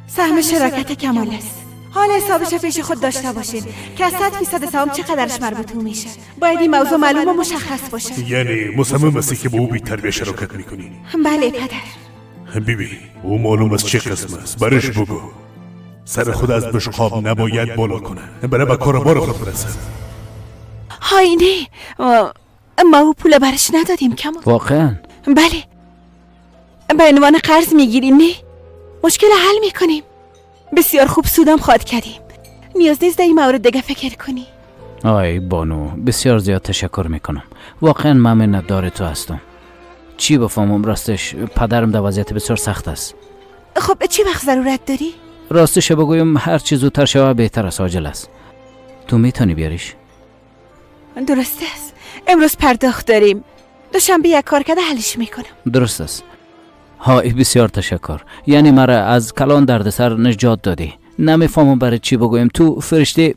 سهم شراکت کمال است. حال حسابش پیش خود داشته باشین که از 100% سهام چقدرش مربوط او میشه. باید این موضوع معلوم و مشخص باشه. یعنی مصمم هستی که با او بی تربیه شراکت میکنی؟ بله پدر. بیبی او معلوم از چه قسم است. برش بگو سر خود از بشقاب نباید بالا کنه، بره به کار بار خود برسه. های نه، ما او پول برش ندادیم کمال. واقعا؟ بله، به عنوان قرض میگیریم. نه، مشکل حل میکنیم. بسیار خوب سودم خواد کردیم. نیاز نیست در این مورد دیگه فکر کنی. آی بانو، بسیار زیاد تشکر میکنم. واقعا من منتدار تو هستم. چی بفهمم؟ راستش پدرم در وضعیت بسیار سخت است. خب چی وقت ضرورت داری؟ راستش بگویم هر چی زودتر شود بهتر است. عاجل است. تو میتونی بیاریش؟ درست است. امروز پرداخت داریم. دوشنبه یک کار کرده حلش میکنم. درست است. های بسیار تشکر. یعنی مرا از کلان دردسر نجات دادی. نمیفهمم برای چی بگویم. تو فرشته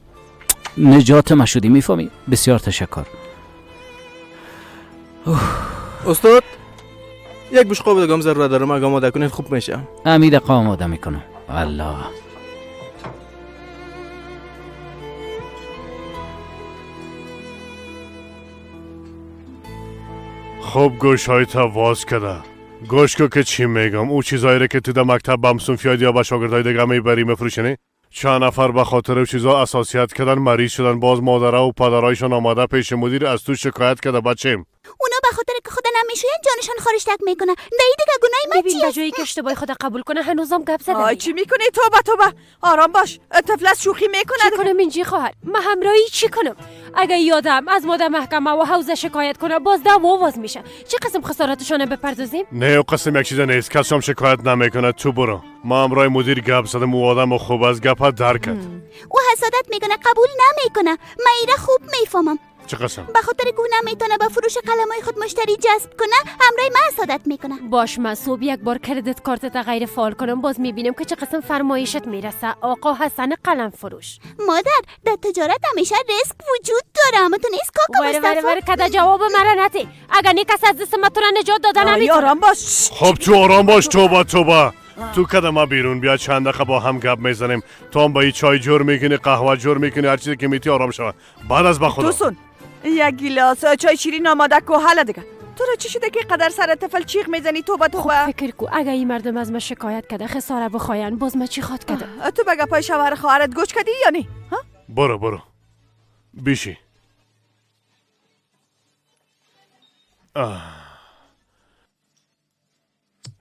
نجات ما شدی، میفهمی؟ بسیار تشکر. استاد یک بشقاب دیگه هم ضرورت دارم، اگه آماده کنید خوب میشه. امید دقیقه آماده میکنم. الله. خب گوشهای تا واز کرده. گوش کو که چی میگم. او چیزایی را که تو در مکتب بمسون یا به شاگردای دیگه میبری میفروشنی. چند نفر به خاطر او چیزا اساسیت کردن، مریض شدن، باز مادرها و پدرایشان آماده پیش مدیر از تو شکایت کرده. بچیم اونا به خاطر که خدا نمیشوین جانشان خارج تک میکنه. نه دیگه گناه من چیه؟ به جایی که اشتباه خدا قبول کنه هنوزم گپ زده. آی چی میکنی؟ توبه توبه، آرام باش. طفل از شوخی میکنه. چی کنم اینجی خواهر؟ من همراهی چی کنم؟ اگه یادم از مادر محکمه و حوزه شکایت کنه باز دعوا آواز میشه. چه قسم خسارتشان بپردازیم؟ نه او قسم یک چیز نیست. کسی هم شکایت نمیکنه. تو برو. ما همراه مدیر گپ زدم و آدم خوب از گپ در کرد. او حسادت میکنه، قبول نمیکنه. من ایره خوب میفهمم. چه قسم؟ به خاطر که او نمیتونه با فروش قلمای خود مشتری جذب کنه، همراه من حسادت میکنه. باش من صبح یک بار کردیت کارت غیر فعال کنم، باز میبینم که چه قسم فرمایشت میرسه. آقا حسن قلم فروش. مادر در تجارت همیشه ریسک وجود داره، اما تو نیست کاکا مصطفی. وره کده جواب مرا نتی. اگر نیکس از دست ما تو را نجات داده نمیتونه. آرام باش. خب تو آرام باش. توبه توبه. تو کده ما بیرون بیا، چند دقیقه با هم گپ میزنیم. تو هم با این چای جور میکنی، قهوه جور میکنی، هر چیزی که میتی آرام شود. بعد از با خدا. توسون یک گیلاس چای شیرین آماده کو. حالا دیگه تو را چی شده که قدر سر طفل چیغ میزنی؟ توبه توبه. خب فکر کو اگه این مردم از ما شکایت کرده خساره بخواین، باز ما چی خواد کرده؟ تو به گپای شوهر خواهرت گوش کردی یا نه؟ ها؟ برو برو بیشی.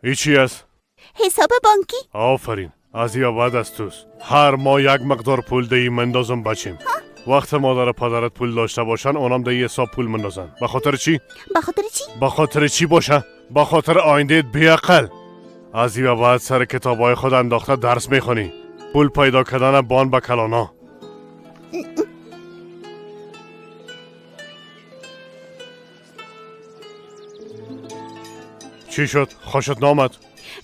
این چی است؟ حساب بانکی. آفرین. از یا بعد از توست. هر ماه یک مقدار پول دهی مندازم بچیم. وقت مادر و پدرت پول داشته باشن اونام در یه حساب پول مندازن. به خاطر چی؟ به خاطر چی؟ به خاطر چی باشه؟ به خاطر آیندهت بیعقل. از این به بعد سر کتابای خود انداخته درس میخونی. پول پیدا کردن بان به کلانا. چی شد؟ خوشت نامد؟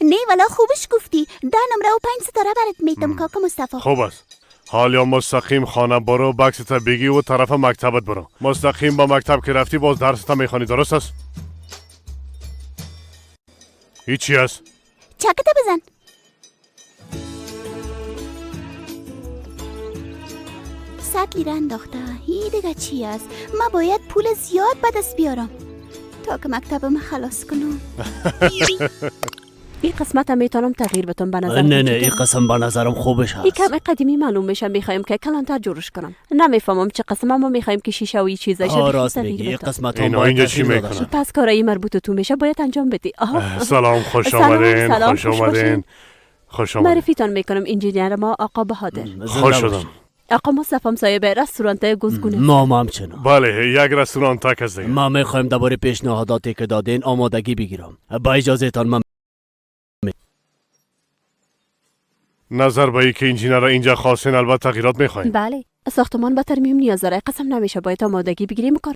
نه والا خوبش گفتی. 10 نمره و 5 ستاره برات میتم کاکا مصطفی. خوب است. حال یا مستقیم خانه برو، بکست بگی و طرف مکتبت برو. مستقیم با مکتب که رفتی باز درست میخوانی، درست است؟ هیچی است؟ چکت بزن. 100 لیره انداخته. هی دیگه چی است؟ ما باید پول زیاد به دست بیارم تا که مکتبم خلاص کنم. این قسمت هم میتونم تغییر بدم به نظر. نه نه این قسم به نظرم خوبش هست. این کم قدیمی معلوم میشه، میخوایم که کلانتر جورش کنم. نمیفهمم چه قسم، اما میخوایم که شیشه و این چیزاش راست میگی. این قسمت هم باید چی میکنه؟ پس کارایی مربوط تو میشه باید انجام بدی. سلام، خوش آمدین. خوش آمدین. خوش آمدین. معرفیتان میکنم انجینیر ما آقا بهادر. خوش شدم. آقا مصطفی صاحب رستوران گزگونه. ما همچنان. بله یک رستوران تک است. ما میخوایم درباره پیشنهاداتی که دادین آمادگی بگیرم. با اجازه تان من نظر به اینکه انجینر اینجا خواستین البته تغییرات میخواین. بله ساختمان به ترمیم نیاز داره. قسم نمیشه، باید آمادگی بگیریم کار.